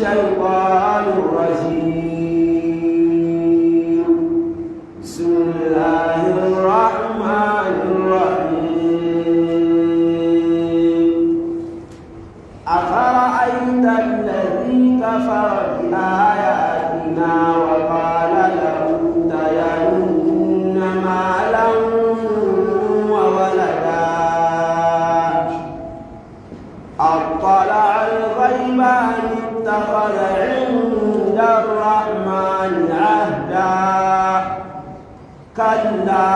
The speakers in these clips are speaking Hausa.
الشيطان الرجيم. بسم الله الرحمن الرحيم. أفرأيت الذي كفر بآياتنا وقال لأوتين مالا وولدا؟ أطلع الغيب أم اتخذ عند الرحمن عهدا؟ كلا،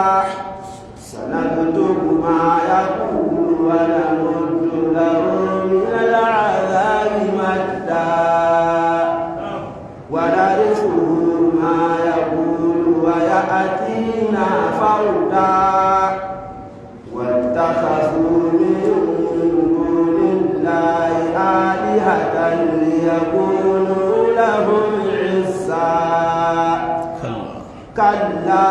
سنكتب ما يقول ونمد له من العذاب مدا ونرثه ما يقول ويأتينا فردا. واتخذوا من دون الله آلهة ليكونوا لهم عزا. كلا،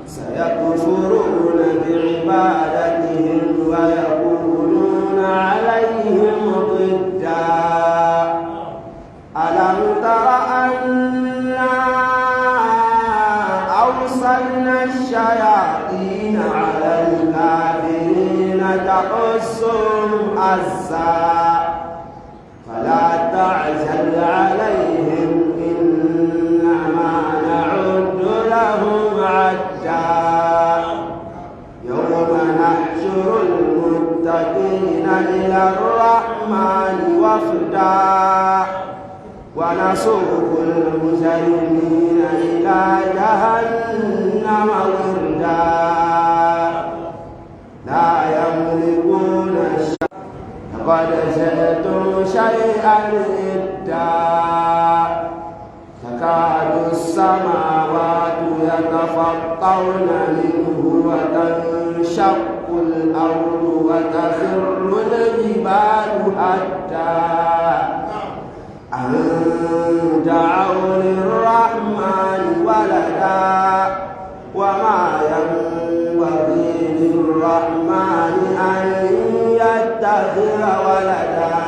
سيكفرون بعبادتهم ويكونون عليهم ضدا. ألم تر أنا أرسلنا الشياطين على الكافرين تؤزهم أزا؟ فلا تعجل عليهم، إنما نعد لهم عدا. يوم نحشر المتقين إلى الرحمن وفدا ونسوق المجرمين إلى جهنم وردا. لا يملكون لقد جئتم شيئا إدا، تكاد السماوات يتفطرن منه وتنشق الأرض وتخر الجبال هدا أن دعوا للرحمن ولدا، وما ينبغي للرحمن أن يتخذ ولدا.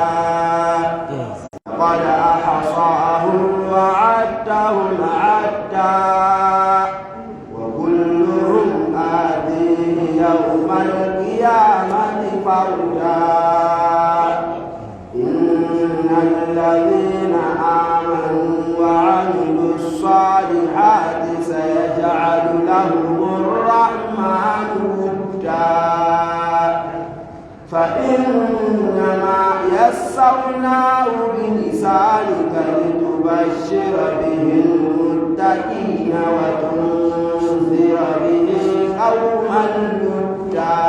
لقد أحصاهم وعدهم عدا، وكلهم آتيه يوم القيامة فردا. إن الذين آمنوا وعملوا الصالحات سيجعل لهم الرحمن ودا. فإنما يسرناه بلسانك لتبشر به المتقين وتنذر به قوما لدا.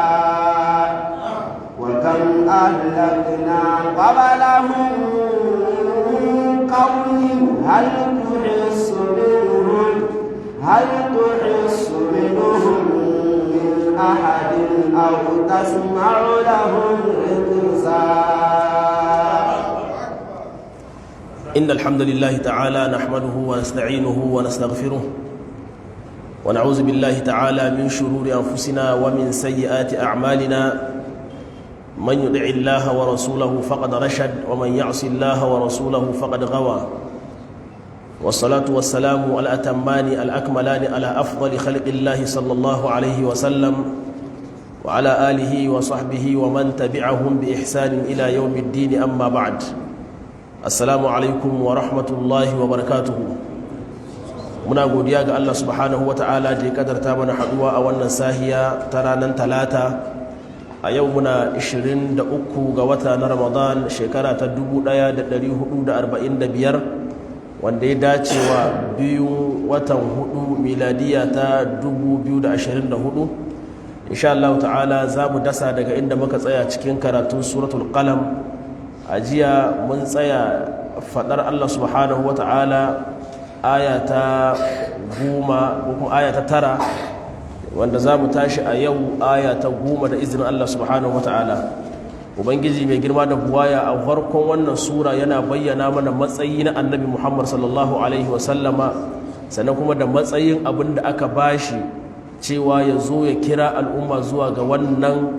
وكم أهلكنا قبلهم من قرن، هل تحس منهم من أحد أو تسمع لهم ركزا؟ إن الحمد لله تعالى نحمده ونستعينه ونستغفره، ونعوذ بالله تعالى من شرور أنفسنا ومن سيئات أعمالنا. من يطع الله ورسوله فقد رشد، ومن يعص الله ورسوله فقد غوى. والصلاة والسلام الأتمان الأكملان على أفضل خلق الله صلى الله عليه وسلم، وعلى آله وصحبه ومن تبعهم بإحسان إلى يوم الدين. أما بعد، السلام عليكم ورحمة الله وبركاته. Muna godiya ga Allah subhanahu wa ta'ala da ya kadarta mana haduwa a wannan sahiya ta ranar Talata. A yau muna 23 ga wata na Ramadan, shekara ta 1445, wanda ya dace wa 2 watan 4, miladiya ta 2024. Insha Allah ta'ala za mu dasa daga inda muka tsaya cikin karatun Suratul Qalam. A jiya mun tsaya fadar Allah subhanahu wa ta'ala, aya ta 10 ko kuma aya ta 9, wanda za mu tashi a yau aya ta 10 da izinin Allah subhanahu wa ta'ala. Ubangiji mai girma da buwaya a farkon wannan sura yana bayyana mana matsayi na Annabi Muhammad sallallahu alaihi wasallama, sannan kuma da matsayin abin da aka bashi cewa ya zo ya kira al'umma zuwa ga wannan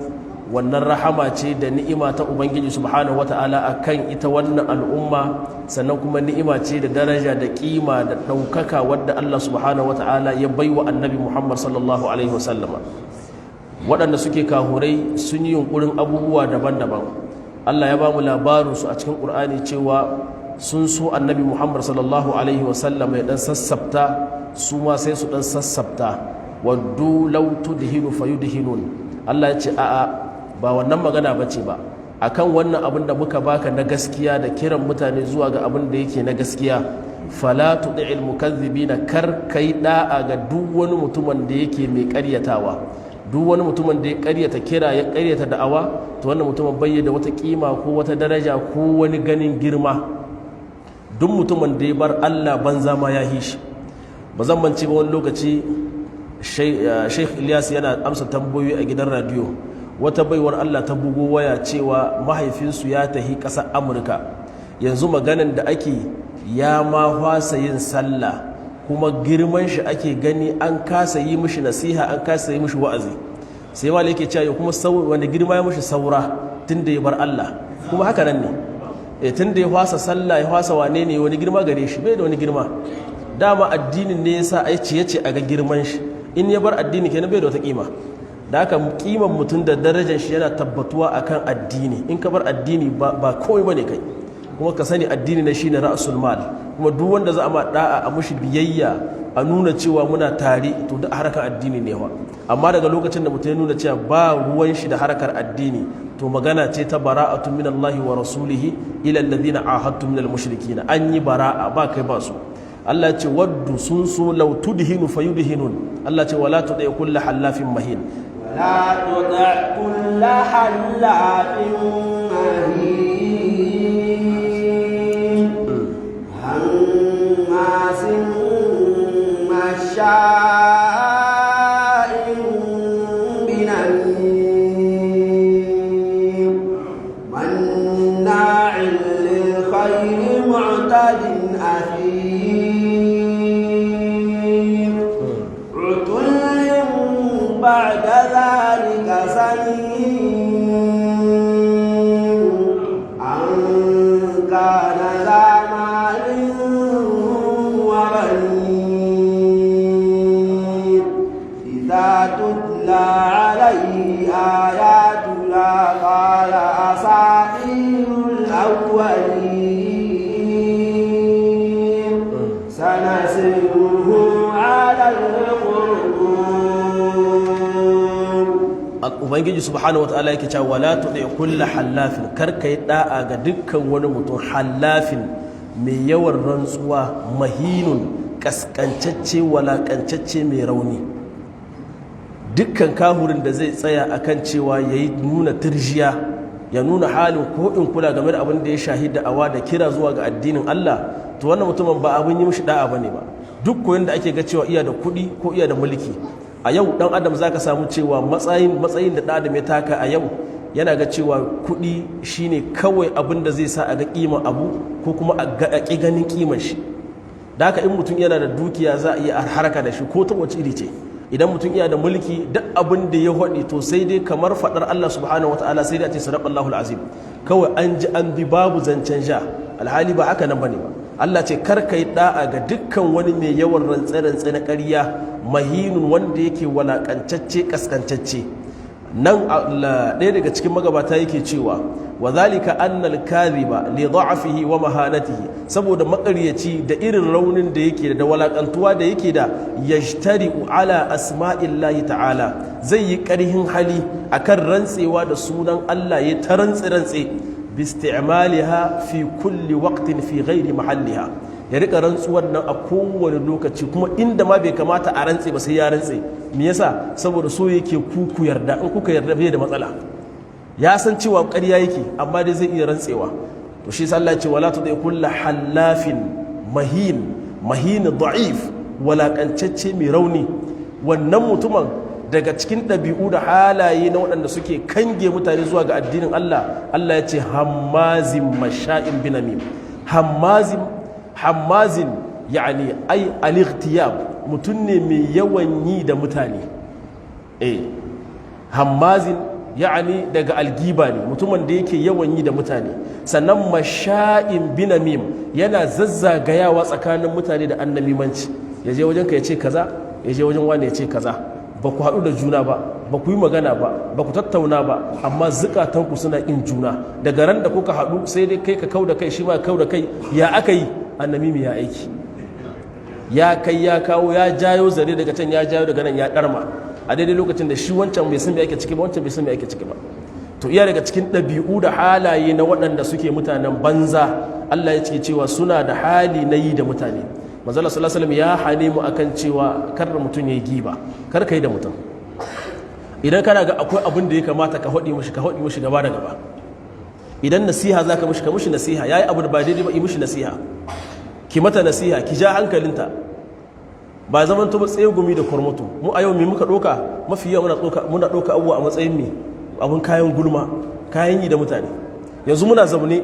Wannan rahama ce da ni'ima ta Ubangiji subhanahu wata'ala akan ita wannan al'umma, sannan kuma ni'ima ce da daraja da kima da ɗaukaka wadda Allah subhanahu wata'ala ya baiwa Annabi Muhammad sallallahu alaihi wasallama. Waɗanda suke kahurai sun yi yunkurin abubuwa daban-daban. Allah ya ba mu labarinsu a cikin Ƙur'ani cewa sun so Annabi Muhammad sallallahu alaihi wasallam ya ɗan sassabta, su ma sai su ɗan sassabta. Waddu law tudhinu fayudhinun. Allah ya ce a'a, ba wannan magana bace ba. Akan wannan abin da muka baka na gaskiya da kiran mutane zuwa ga abin da yake na gaskiya, fala tud'il mukazzibina, kar kai da'a ga duk wani mutumin da yake mai ƙaryatawa. Duk wani mutumin da ya karyata kira, ya karyata da'awa, to wannan mutumin bai da wata kima ko wata daraja ko wani ganin girma. Duk mutumin da ya bar Allah, banza ma ya hishi. Ba zan mance ba, wani lokaci Sheikh Ilyas yana amsa tambayoyi a gidan radiyo, wata baiwar Allah ta bugo waya cewa mahaifinsu ya tahi ƙasar Amurka, yanzu maganan da ake ya ma fasa yin sallah, kuma girman shi ake gani, an kasa yi mishi nasiha, an kasa yi mishi wa'azi. Sai wale yake cewa kuma wanda girma ya mishi saura tun da ya bar Allah? Kuma haka nan ne, e tun da ya fasa sallah, ya fasa wane ne, wani girma gare shi? Bai da wani girma. Dama addinin ne yasa ai ciye ce a ga girman shi. In ya bar addini kenan, bai da wata kima. Da haka kiman mutum da darajar shi yana tabbatuwa akan addini. In ka bar addini, ba komai bane kai. Kuma ka sani, addini na shine ra'sul mal. Kuma duk wanda za a ma da'a, a mushi biyayya, a nuna cewa muna tare, to duk harkar addini ne wa. Amma daga lokacin da mutum ya nuna cewa ba ruwan shi da harkar addini, to magana ce ta bara'atu min Allah wa rasulihi ila alladhina ahadtum minal mushrikin. An yi bara'a, ba kai ba su. Allah ce waddu, sun so, law tudhinu fayudhinun. Allah ce wala tudi kullu hallafin mahin. ولا تطع كل حلاف مهين هماز مشاء بنميم مناع للخير معتد أثيم عتل بعد ذلك زنيم أن كان ذا مال وبنين إذا تتلى عليه آياتنا قال أساطير الأولين سنسمه على الخرطوم. Ubangiji subhanahu wataala yake cewa wala tudi kullu hallafin, kar kai da'a ga dukkan wani mutum, hallafin, mai yawan rantsuwa, mahinun, kaskancacce, walakancacce, mai rauni. Dukkan kahurin da zai tsaya akan cewa yayi nuna turjiya, ya nuna halin ko in kula game da abin da ya shahi da'awa da kira zuwa ga addinin Allah, to wannan mutumin ba abin yi mishi da'a bane ba. Duk koyon da ake ga cewa iya da kuɗi ko iya da mulki a yau, dan adam zaka samu cewa matsayin da dan adam ya taka a yau, yana ga cewa kuɗi shine kawai abin da zai sa a ga kiman abu ko kuma a ƙi ganin kiman shi. Da haka in mutum yana da dukiya, za a iya haraka da shi ko ta wace iri ce. Idan mutum iya da mulki, duk abin da ya haɗi, to sai dai kamar faɗar Allah subhanahu wataala, sai dai a ce sadaqallahu azim, kawai an ji an bi, babu zancen ja. Alhali ba haka nan bane ba. Allah ce kar kai da'a ga dukkan wani mai yawan rantse-rantse na ƙarya, mahinun, wanda yake walakancacce, kaskancacce. Nan ɗaya daga cikin magabata yake cewa wa zalika annal kadhiba li da'fihi wa mahanatihi, saboda maƙaryaci da irin raunin da yake da walakantuwa da yake da, yajtari'u ala asma'illahi ta'ala, zai yi ƙarhin hali akan rantsewa da sunan Allah, ya ta rantse rantse, bisti'maliha fi kulli waqtin fi ghairi mahalliha, ya rika rantsuwar nan a kowane lokaci, kuma inda ma bai kamata a rantse ba sai ya rantse. Me yasa? Saboda so yake ku yarda. In kuka yarda, bai da matsala. Ya san cewa ƙarya yake, amma dai zai iya rantsewa. To shi Allah ce wala tudi kullu hallafin mahin. Mahin, da'if, walakancacce, mai rauni. Wannan mutumin, daga cikin ɗabi'u da halaye na waɗanda suke kange mutane zuwa ga addinin Allah, Allah ya ce hammazin masha'in binamim. Hammazin, hammazin yani ai al-ightiyab, mutum ne mai yawan yi da mutane. Hammazin ya'ani daga algiba ne, mutumin da yake yawan yi da mutane. Sannan masha'in binamim, yana zazzagayawa tsakanin mutane da annamimanci. Ya je wajen ka ya ce kaza, ya je wajen wani ya ce kaza. Ba ku haɗu da juna ba, ba ku yi magana ba, ba ku tattauna ba, amma zukatanku suna ƙin juna. Daga ran da kuka haɗu, sai dai kai ka kau da kai, shi ma kau da kai. Ya aka yi? Annamimi ya aiki, ya kai ya kawo, ya jayo zare daga can, ya jayo daga nan, ya ɗarma, a daidai lokacin da shi wancan bai san me ake ciki ba, wancan bai san me ake ciki ba. To, iya daga cikin ɗabi'u da halaye na waɗanda suke mutanen banza, Allah ya ce cewa suna da hali na yi da mutane. Manzala sallallahu alaihi wasallam ya hane mu akan cewa kar mutum ya yi giba, kar ka yi da mutum. Idan kana ga akwai abin da ya kamata ka haɗi mishi, ka haɗi mishi gaba da gaba. Idan nasiha za ka mishi, ka mishi nasiha. Yayi abu da ba daidai ba, yi mishi nasiha, ki mata nasiha, ki ja hankalinta. Ba zaman to tsegumi da kurmutu. Mu a yau me muka ɗauka? Mafi yawa muna ɗauka abubuwa a matsayin me? Abun kayan gulma, kayan yi da mutane. Yanzu muna zaune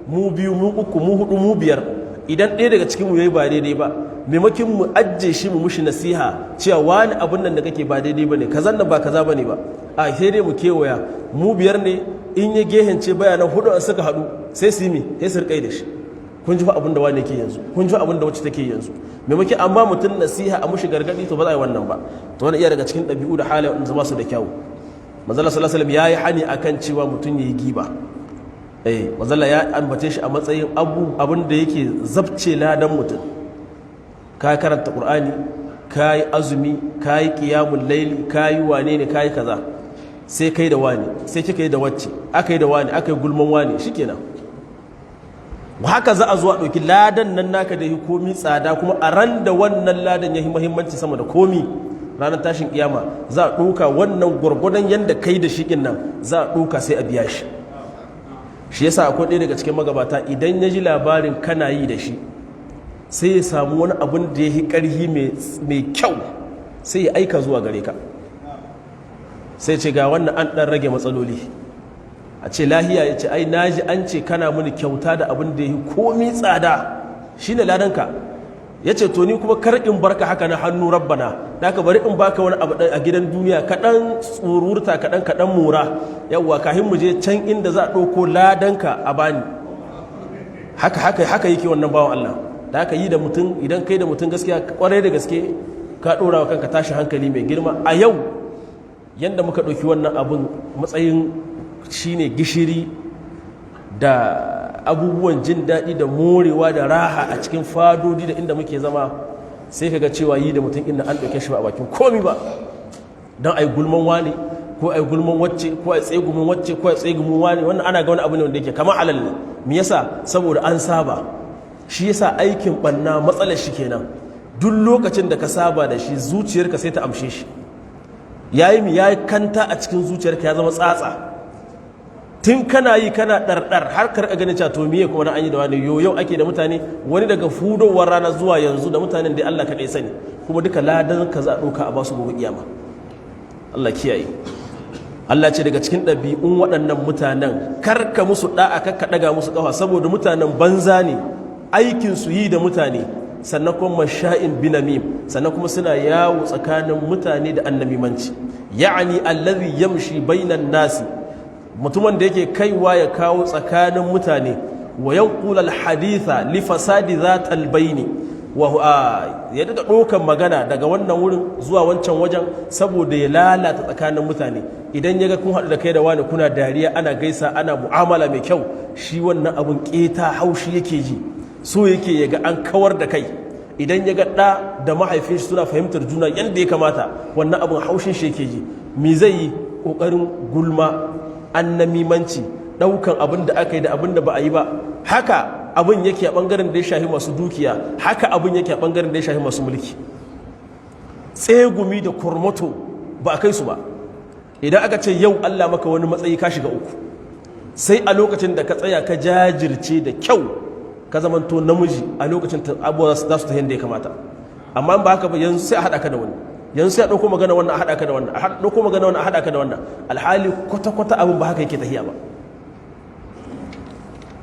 mu biyu, mu uku, mu hudu, mu biyar. Idan ɗaya daga cikin mu yayi ba daidai ba, maimakon mu ajje shi mu mushi nasiha cewa wani, abun nan da kake ba daidai bane, kazan nan ba kaza bane ba, a sai dai mu kewaya. Mu biyar ne, in ya gehence bayanan, hudu an suka haɗu sai su yi mi? Sai su riƙa da shi: "Kun ji fa abin da wani yake yanzu, kun ji abin da wacce take yanzu." Maimakon amma mutum nasiha, a mushi gargadi, to ba za a yi wannan ba. To, wannan iya daga cikin ɗabi'u da halaye wanda ba su da kyau. Manzala sallallahu alaihi wasallam yayi hani akan cewa mutum yayi giba. Manzala ya ambace shi a matsayin abu abin da yake zabce ladan mutum. Ka karanta Qur'ani, ka yi azumi, ka yi qiyamul layli, ka yi wane ne, ka yi kaza, sai kai da wani, sai kika yi da wacce, aka yi da wani, aka yi gulman wani, shikenan. Haka za a zo a ɗauki ladan nan naka da yi komi tsada, kuma a ran da wannan ladan ya yi muhimmanci sama da komi, ranar tashin kiyama, za a ɗauka wannan gwargwadon yadda kai da shi nan, za a ɗauka sai a biya shi. Shi yasa akwai ɗaya daga cikin magabata, idan ya ji labarin kana yi da shi, sai ya samu wani abun da ya yi ƙarhi mai kyau, sai ya aika zuwa gare ka, sai ce, "Ga wannan, an ɗan rage matsaloli." A ce, "Lahiya?" Ya ce, "Ai naji an ce kana mini kyauta da abin da ya yi komi tsada, shine ladanka." Ya ce, "To, ni kuma kar in barka haka na hannu rabbana, da ka bari in baka wani abu a gidan duniya, kaɗan tsururta, kaɗan kaɗan mora yawwa, kahin mu je can inda za a ɗauko ladanka a bani." Haka haka haka yake wannan bawan Allah. Da haka yi da mutum, idan kai da mutum gaskiya, kwarai da gaske ka ɗora wa kanka tashi hankali mai girma. A yau yanda muka ɗauki wannan abun matsayin shine gishiri da abubuwan jin daɗi da morewa da raha a cikin fadodi da inda muke zama, sai ka ga cewa yi da mutum inda an ɗauke shi ba a bakin komi ba, don a yi gulman wani, ko a yi gulman wacce, ko a yi tsegumin wacce, ko a yi tsegumin wani. Wannan ana ga wani abu ne wanda yake kamar halal ne. Me yasa? Saboda an saba. Shi yasa aikin ɓanna matsalar shi kenan, duk lokacin da ka saba da shi, zuciyarka sai ta amshe shi. Yayi mi? Yayi kanta a cikin zuciyarka, ya zama tsatsa. Tun kana yi kana ɗarɗar, har ka ganin cewa to miye kuma na an yi da wani? Yo, yau ake da mutane, wani daga fudowar rana zuwa yanzu da mutanen da Allah kaɗai sani, kuma duka ladan ka za a ɗauka a basu gobe kiyama. Allah kiyaye. Allah ce daga cikin ɗabi'un waɗannan mutanen, karka musu ɗa'a, kakka ɗaga musu ƙafa, saboda mutanen banza ne, aikin su yi da mutane. Sannan kuma masha'in binamim, sannan kuma suna yawo tsakanin mutane da annamimanci. Ya'ani allazi yamshi bainan nasi, mutumin da yake kaiwa ya kawo tsakanin mutane. Wa yanqul al haditha li fasadi zatal baini, wa ya daga ɗaukan magana daga wannan wurin zuwa wancan wajen saboda ya lalata tsakanin mutane. Idan ya ga kun haɗu da kai da wani, kuna dariya, ana gaisa, ana mu'amala mai kyau, shi wannan abun ƙeta, haushi yake ji, so yake ya ga an kawar da kai. Idan ya ga ɗa da mahaifin shi suna fahimtar juna yadda ya kamata, wannan abun haushin shi yake ji. Me zai yi? Ƙoƙarin gulma, annamimanci, ɗaukan abin da aka yi da abin da ba a yi ba. Haka abin yake a ɓangaren da ya shafi masu dukiya, haka abin yake a ɓangaren da ya shafi masu mulki. Tsegumi da kurmato ba a kai su ba. Idan aka ce yau Allah maka wani matsayi, ka shiga uku, sai a lokacin da ka tsaya ka jajirce da kyau, ka zamanto namiji, a lokacin abubuwa za su ta yadda ya kamata. Amma ba haka ba, yanzu sai a haɗa ka da wani, yanzu sai a ɗauko magana wannan a haɗa ka da wannan, a ɗauko magana wannan a haɗa ka da wannan, alhali kwata-kwata abin ba haka yake tahiya ba.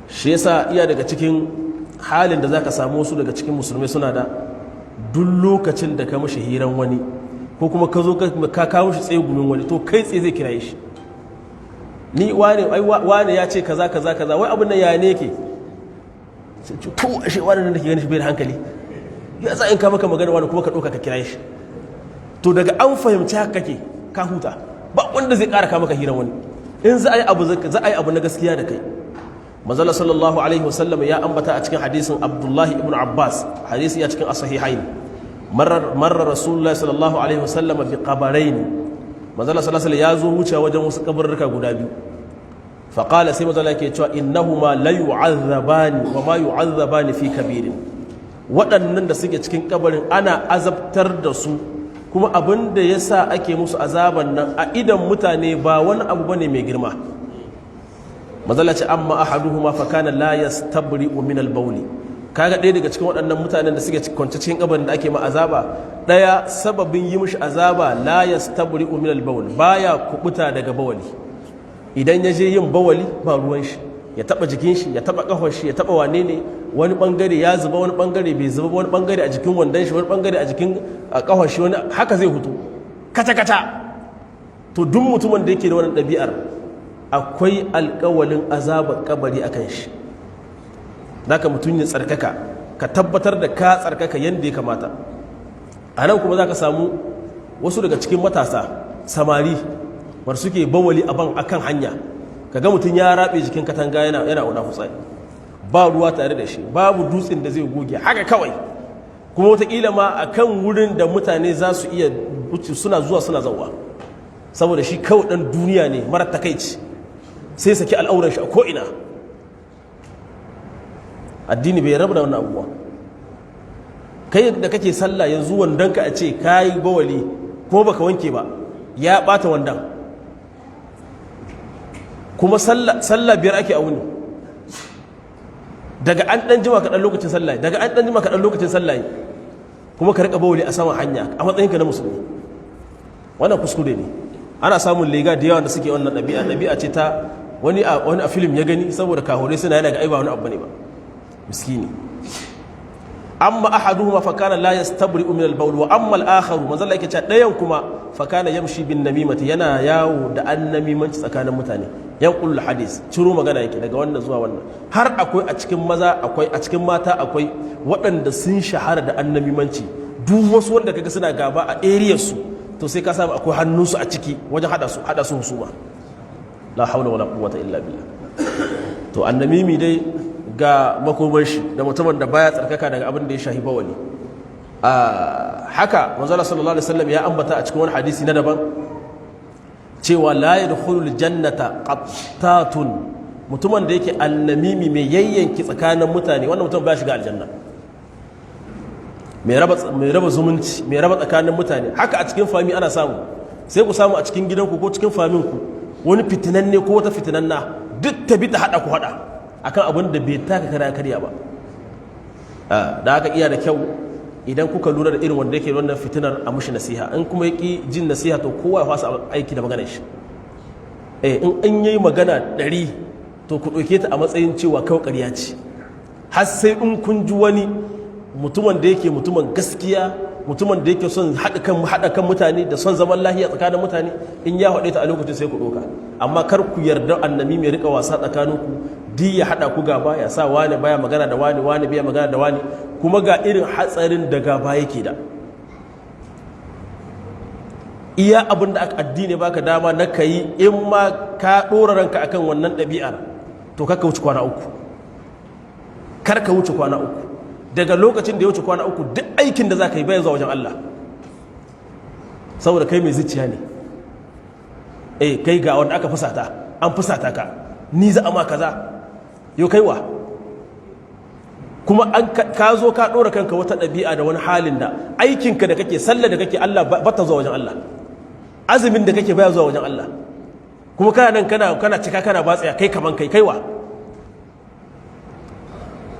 Shi yasa iya daga cikin halin da zaka samu wasu daga cikin musulmai suna da, duk lokacin da ka mashi hiran wani, ko kuma ka zo ka kawo shi tsaye gumin wani, to kai tsaye zai kiraye shi. Ni wane, ai wane ya ce kaza kaza kaza, wai abin nan ya ne yake? To ashe wane nan da ke ganin shi bai da hankali, ya za in ka maka magana wani kuma ka ɗauka ka kira shi. To daga an fahimci haka kake, ka huta, ba wanda zai ƙara ka maka hiran wani. In za a yi abu, za a yi abu na gaskiya da kai. Manzala sallallahu alaihi wasallam ya ambata a cikin hadisin Abdullahi ibn Abbas, hadisi ya cikin as-sahihain: marra Rasulullahi sallallahu alaihi wasallam bi qabarain. Manzala sallallahu alaihi ya zo wuce wajen wasu kabarruka guda biyu. Faqala, sai manzala yake cewa: "Innahuma la yu'azzabani wa ma yu'azzabani fi kabirin." Waɗannan da suke cikin kabarin ana azabtar da su, kuma abin da ya sa ake musu azaban nan a idan mutane ba wani abu bane mai girma. Manzala ce: "Amma ahaduhuma fa kana la yastabri'u min al-bawl." Kaga ɗaya daga cikin waɗannan mutanen da suke kwance cikin kabarin da ake ma azaba, ɗaya sababin yi mishi azaba la yastabri'u min al-bawl, baya kubuta daga bawali. Idan ya je yin bawali ba ruwan shi, ya taba jikin shi, ya taba kafar shi, ya taba wane ne, wani bangare ya zuba, wani bangare bai zuba, wani bangare a jikin wandon shi, wani bangare a jikin kafar shi, wani haka zai hutu kata kata. To duk mutumin da yake da wannan ɗabi'ar, akwai alƙawalin azabar kabari akan shi. Zaka mutum ya tsarkaka, ka tabbatar da ka tsarkaka yadda ya kamata. A nan kuma za ka samu wasu daga cikin matasa samari war suke bawali a ban akan hanya. Kaga mutum ya rabe jikin katanga yana wani fitsari, ba ruwa tare da shi, babu dutsen da zai goge, haka kawai. Kuma wataƙila ma a kan wurin da mutane za su iya suna zuwa suna zauwa, saboda shi kawai ɗan duniya ne mara takaici, sai saki al'auran shi a ko'ina. Addini bai rabu da wannan abubuwa. Kai da kake sallah yanzu, wandonka a ce ka yi bawali ko baka wanke ba, ya ɓata wandon. Kuma sallah biyar ake a wuni. Daga an ɗan jima kaɗan lokacin sallah, daga an ɗan jima kaɗan lokacin sallah, kuma ka riƙa bawali a saman hanya a matsayinka na musulmi, wannan kuskure ne. Ana samun lega da yawa da suke wannan ɗabi'a. Ɗabi'a ce ta wani a film ya gani, saboda kahore suna yana ga ai ba wani abu ne ba, miskini. "Amma ahaduhuma fa kana la yastabri'u min al-bawl, wa amma al-akharu," manzo Allah yake cewa, ɗayan kuma fa kana yamshi bin namimati, yana yawo da annamimanci tsakanin mutane. Yanqul hadis, ciro magana yake daga wannan zuwa wannan. Har akwai a cikin maza, akwai a cikin mata, akwai waɗanda sun shahara da annamimanci. Duk wasu wanda kaga suna gaba a area su, to sai ka samu akwai hannunsu a ciki wajen hada su husuma. La haula wala quwwata illa billah. To annamimi dai ga makomar shi, da mutumin da baya tsarkaka daga abin da ya shahi bawali. Haka manzala sallallahu alaihi wasallam ya ambata a cikin wani hadisi na daban cewa la yadkhulul jannata qattatun. Mutumin da yake annamimi, mai yayyanki tsakanin mutane, wannan mutum baya shiga aljanna. Mai raba zumunci, mai raba tsakanin mutane. Haka a cikin famille ana samu. Sai ku samu a cikin gidanku ko cikin faminku wani fitinanne ko wata fitinanna, duk ta bi ta hada ku hada akan abin da bai taka kara karya ba. Da haka iya da kyau idan kuka lura da irin wanda yake wannan fitinar, a mushi nasiha. In kuma ya ki jin nasiha, to kowa ya fasa aiki da maganar shi. In an yi magana 100, to ku ɗauke ta a matsayin cewa kawai ƙarya ce, har sai in kun ji wani mutumin da yake mutumin gaskiya, mutumin da yake son haɗa kan mutane da son zaman lahiya tsakanin mutane, in ya haɗe ta a lokacin sai ku ɗauka. Amma kar ku yarda annabi mai rika wasa tsakaninku, duk ya haɗa ku gaba, ya sa wani baya magana da wani, wani baya magana da wani. Kuma ga irin hatsarin da gaba yake da. Iya abin da aka addini baka dama na kayi, in ma ka ɗora ranka akan wannan ɗabi'ar, to kar ka wuce kwana 3, kar ka wuce kwana 3. Daga lokacin da ya wuce kwana 3, duk aikin da za ka yi bayan zuwa wajen Allah, saboda kai mai zuciya ne. Eh, kai ga wanda aka fusata, an fusata ka, ni za a ma kaza, yau kaiwa kuma an ka zo ka ɗora kanka wata ɗabi'a da wani halin da aikinka da kake, sallah da kake, Allah ba ta zuwa wajen Allah, azumin da kake baya zuwa wajen Allah, kuma kana nan kana cika kana batsaya, kai kaman kai kaiwa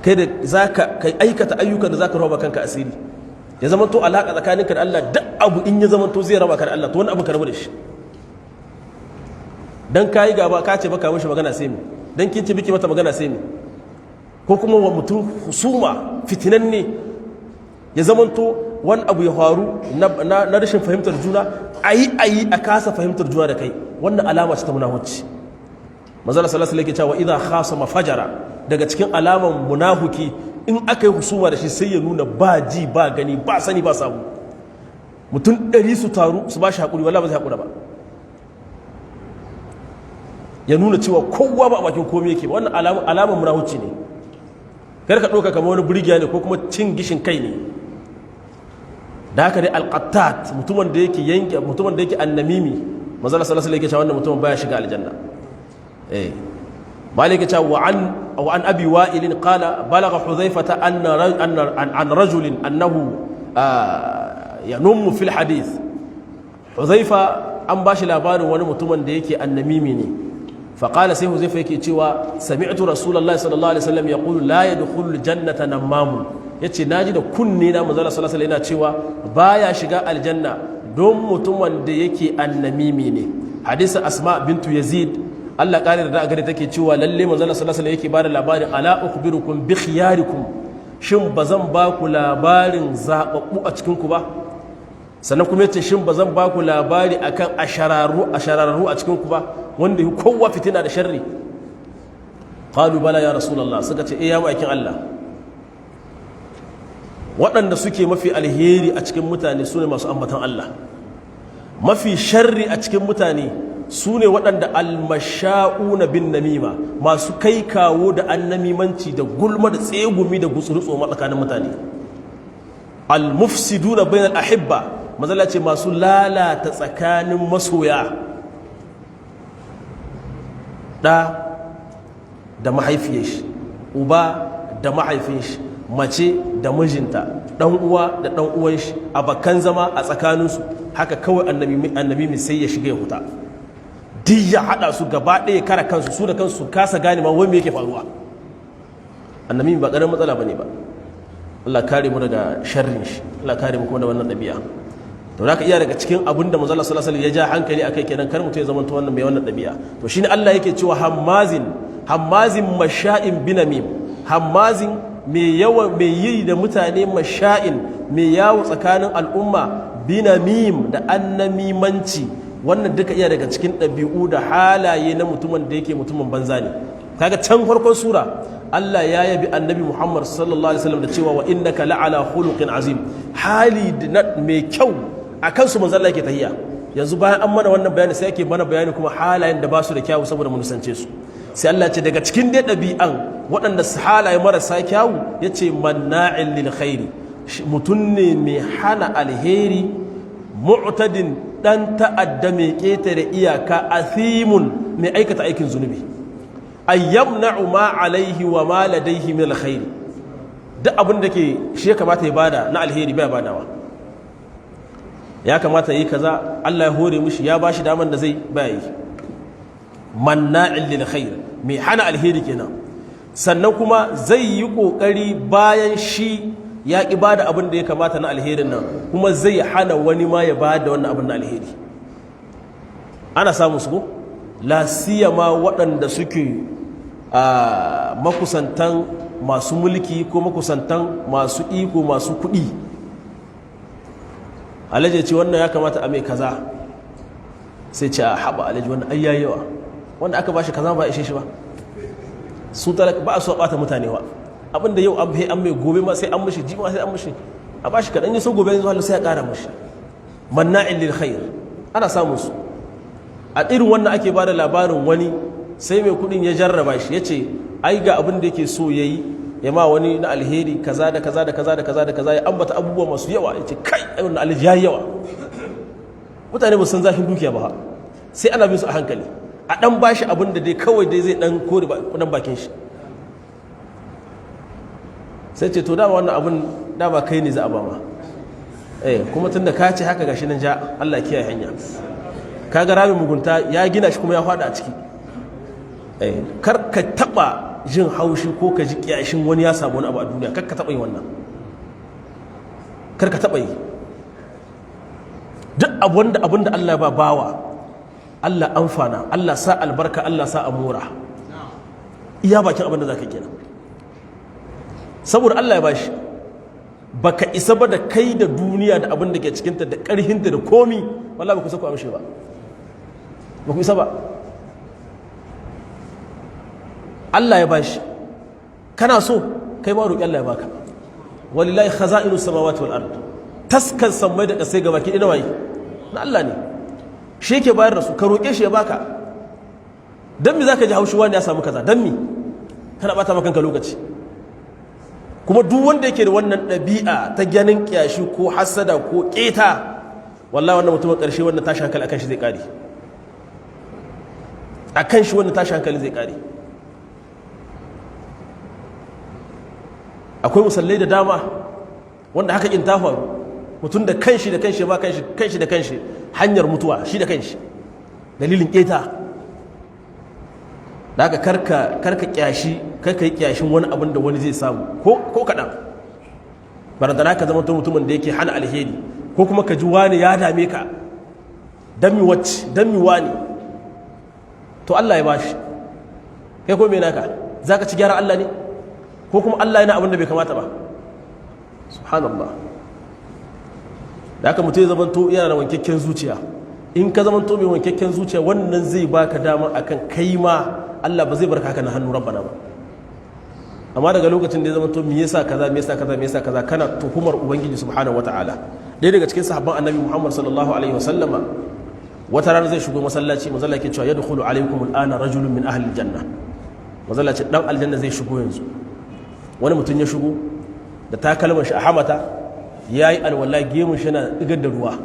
kai da zaka kai aikata ayyukan da zaka raba kanka asiri, ya zama to alaka tsakaninka da Allah. Duk abu in ya zama to zai raba ka da Allah, to wani abu ka rabu da shi. Dan kayi gaba, ka ce baka mishi magana, sai mi? Dan kin ce biki mata magana, sai mi? Ko kuma wa mutum husuma, fitinanne, ya zamanto wani abu ya faru na rashin fahimtar juna, ayi ayi a kasa fahimtar juna da kai, wannan alama ce ta munafuci. Manzala sallallahu alaihi cewa idza khasama fajara, daga cikin alaman munafuki in aka yi husuma da shi sai ya nuna ba ji ba gani ba sani ba sabu. Mutum 100 su taru su ba shi hakuri, wallahi ba zai hakura ba. Ya nuna cewa kowa ba a bakin komai yake ba. Wannan alaman munafuci ne. Kar ka ɗauka kamar wani burgiya ne ko kuma cin gishin kai ne. Da haka dai alqattat, mutumin da yake yanke, mutumin da yake annamimi, manzala sallallahu alaihi wasallam yake cewa wannan mutumin baya shiga aljanna. Eh, malik ya wa an Abi Wa'il qala balagha Hudhaifah anna an rajulin annahu yanummu fil hadith. Hudhaifa an bashi labarin wani mutumin da yake annamimi ne. فقال, sai Huzaifa yake cewa sami'tu Rasulullahi sallallahu alaihi wasallam yaqulu la yadkhulul jannata namamun. Yace naji da kunne na manzo sallallahu alaihi yana cewa baya shiga aljanna don mutumin da yake annamimi ne. Hadisi Asma bintu Yazid, Allah kare da gare, take cewa lalle manzo sallallahu alaihi yake bada labarin ala ukhbirukum bi khiyarikum, shin bazan ba ku labarin zababbu a cikin ku ba? Sannan kuma yace shin bazan ba ku labari akan ashararu ashararu a cikin ku ba, wanda yi kowa fitina da sharri? Qalu bala ya Rasulullah. Suka ce eh ya ma'aikin Allah. Waɗanda suke mafi alheri a cikin mutane su ne masu ambatan Allah. Mafi sharri a cikin mutane su ne waɗanda almasha'una bin namima, masu kai kawo da annamimanci da gulma da tsegumi da gutsurutso tsakanin mutane. Almufsiduna bainal ahibba, mazala ce masu lalata tsakanin masoya, ɗa da mahaifiyar shi, uba da mahaifin shi, mace da mijinta, ɗan uwa da ɗan uwan shi, abakan zama a tsakaninsu. Haka kawai annabi sai ya shiga ya huta, duk ya haɗa su gaba ɗaya, kara kansu, su da kansu kasa gane ma wai me yake faruwa. Annabi ba ƙaramin matsala bane ba. Allah kare mu daga sharrin shi, Allah kare mu kuma da wannan ɗabi'a. To zaka iya daga cikin abin da manzo Allah sallallahu alaihi wasallam ya ja hankali akai kenan, kar mutum ya zama to wannan mai wannan ɗabi'a. To shine Allah yake cewa hammazin, hammazin masha'in binamim, hammazin mai yawan mai yi da mutane, masha'in mai yawo tsakanin al'umma, binamim da annamimanci. Wannan duka iya daga cikin ɗabi'u da halaye na mutumin da yake mutumin banza ne. Kaga can farkon sura Allah ya yabi Annabi Muhammad sallallahu alaihi wasallam da cewa wa innaka la'ala khuluqin azim, hali mai kyau akan su manzo Allah yake tahiya. Yanzu bayan an mana wannan bayani, sai yake mana bayani kuma halayen da ba su da kyawu saboda mu nisance su. Sai Allah ce daga cikin dai ɗabi'an waɗanda su halaye marasa kyawu, yace manna'in lil khairi, mutum ne mai hana alheri, mu'tadin, dan ta'adda mai ƙetare iyaka, athimun, mai aikata aikin zunubi, ay yamna'u ma alaihi wa ma ladaihi min alkhairi. Duk abin da ke shi ya kamata ya bada na alheri bai badawa. Ya kamata yi kaza, Allah ya hore mishi, ya bashi daman da zai bai yi. Manna'in lil khair, mai hana alheri kenan. Sannan kuma zai yi kokari bayan shi ya ki bada abin da ya kamata na alherin nan, kuma zai hana wani ma ya bada wannan abin na alheri. Ana samun su ko la siyama waɗanda suke a makusantan masu mulki ko makusantan masu iko, masu kuɗi. Alhaji ce wannan ya kamata a mai kaza, sai ce a haɓa alhaji, wannan ai yayi yawa, wanda aka bashi kaza ba ishe shi ba. Su talaka ba a so a ɓata mutane wa abinda yau an mai, gobe ma sai an mishi, jima sai an mishi. A bashi kaɗan, yi so gobe yanzu halu sai a ƙara mishi. Manna'in lil khair, ana samun su. A irin wannan ake ba da labarin wani, sai mai kudin ya jarraba shi, ya ce ai ga abin da yake so ya yi, ya ma wani na alheri kaza da kaza da kaza da kaza da kaza, ya ambata abubuwa masu yawa. Ya ce kai, ai wannan alhaji ya yi yawa. Mutane ba san zafin dukiya ba, sai ana bin su a hankali, a dan bashi abin da dai kawai dai zai dan kore kudin bakin shi. Sai ce to dama wannan abin dama kai ne za a ba ma, eh kuma tunda ka ce haka, gashi nan, ja Allah kiyaye hanya. Kaga ramin mugunta ya gina shi kuma ya fada a ciki. Eh, kar ka taba jin haushi ko ka ji kiyashin wani ya samu wani abu a duniya. Kar ka taba yi wannan, kar ka taba yi. Duk abun da abun da Allah ba bawa, Allah amfana, Allah sa albarka, Allah sa amura. Iya bakin abin da zaka kenan, saboda Allah ya bashi. Baka isa ba da kai da duniya da abin da ke cikinta da ƙarhinta da komi, wallahi ba ku isa ku amshe ba, ba ku isa ba. Allah ya bashi. Kana so kai ma roƙi Allah ya baka. Walillahi khaza'inu samawati wal ard, taskan sammai da kasai gaba ki ina waye na Allah ne, shi yake bayar da su, ka roƙe shi ya baka. Dan me zaka ji haushi wani ya samu kaza? Dan me kana bata maka kanka lokaci? Kuma duk wanda yake da wannan ɗabi'a ta ganin kyashi ko hasada ko ƙeta, wallahi wannan mutumin ƙarshe wannan tashi hankali akan shi zai ƙare, akan shi wannan tashi hankali zai ƙare. Akwai musallai da dama wanda haka in ta faru, mutum da kanshi da kanshi ba kanshi kanshi da kanshi hanyar mutuwa, shi da kanshi, dalilin keta. Da haka karka karka kyashi, karka yi kyashin wani abin da wani zai samu ko kaɗan. Barantana ka zama mutumin da yake hana alheri, ko kuma ka ji wani ya dame ka, dan mi wacce, dan mi wani, to Allah ya bashi, kai ko me naka? Zaka ci gyara Allah ne, ko kuma Allah yana abin da bai kamata ba? Subhanallah. Da haka mutum ya zamanto yana da wankakken zuciya. In ka zamanto mai wankakken zuciya, wannan zai baka dama akan kai ma Allah ba zai barka haka na hannu rabbana ba. Amma daga lokacin da ya zamanto me yasa kaza, me yasa kaza, me yasa kaza, kana tuhumar ubangiji subhanahu wataala. Ɗaya daga cikin sahabban annabi Muhammad sallallahu alaihi wasallama wata rana zai shigo masallaci, manzo yake cewa yadkhulu alaikum al'ana rajulun min ahli aljanna. Manzo ce dan aljanna zai shigo yanzu. Wani mutum ya shigo da takalman shi a hamata, ya yi alwala, gemun shi na digar da ruwa,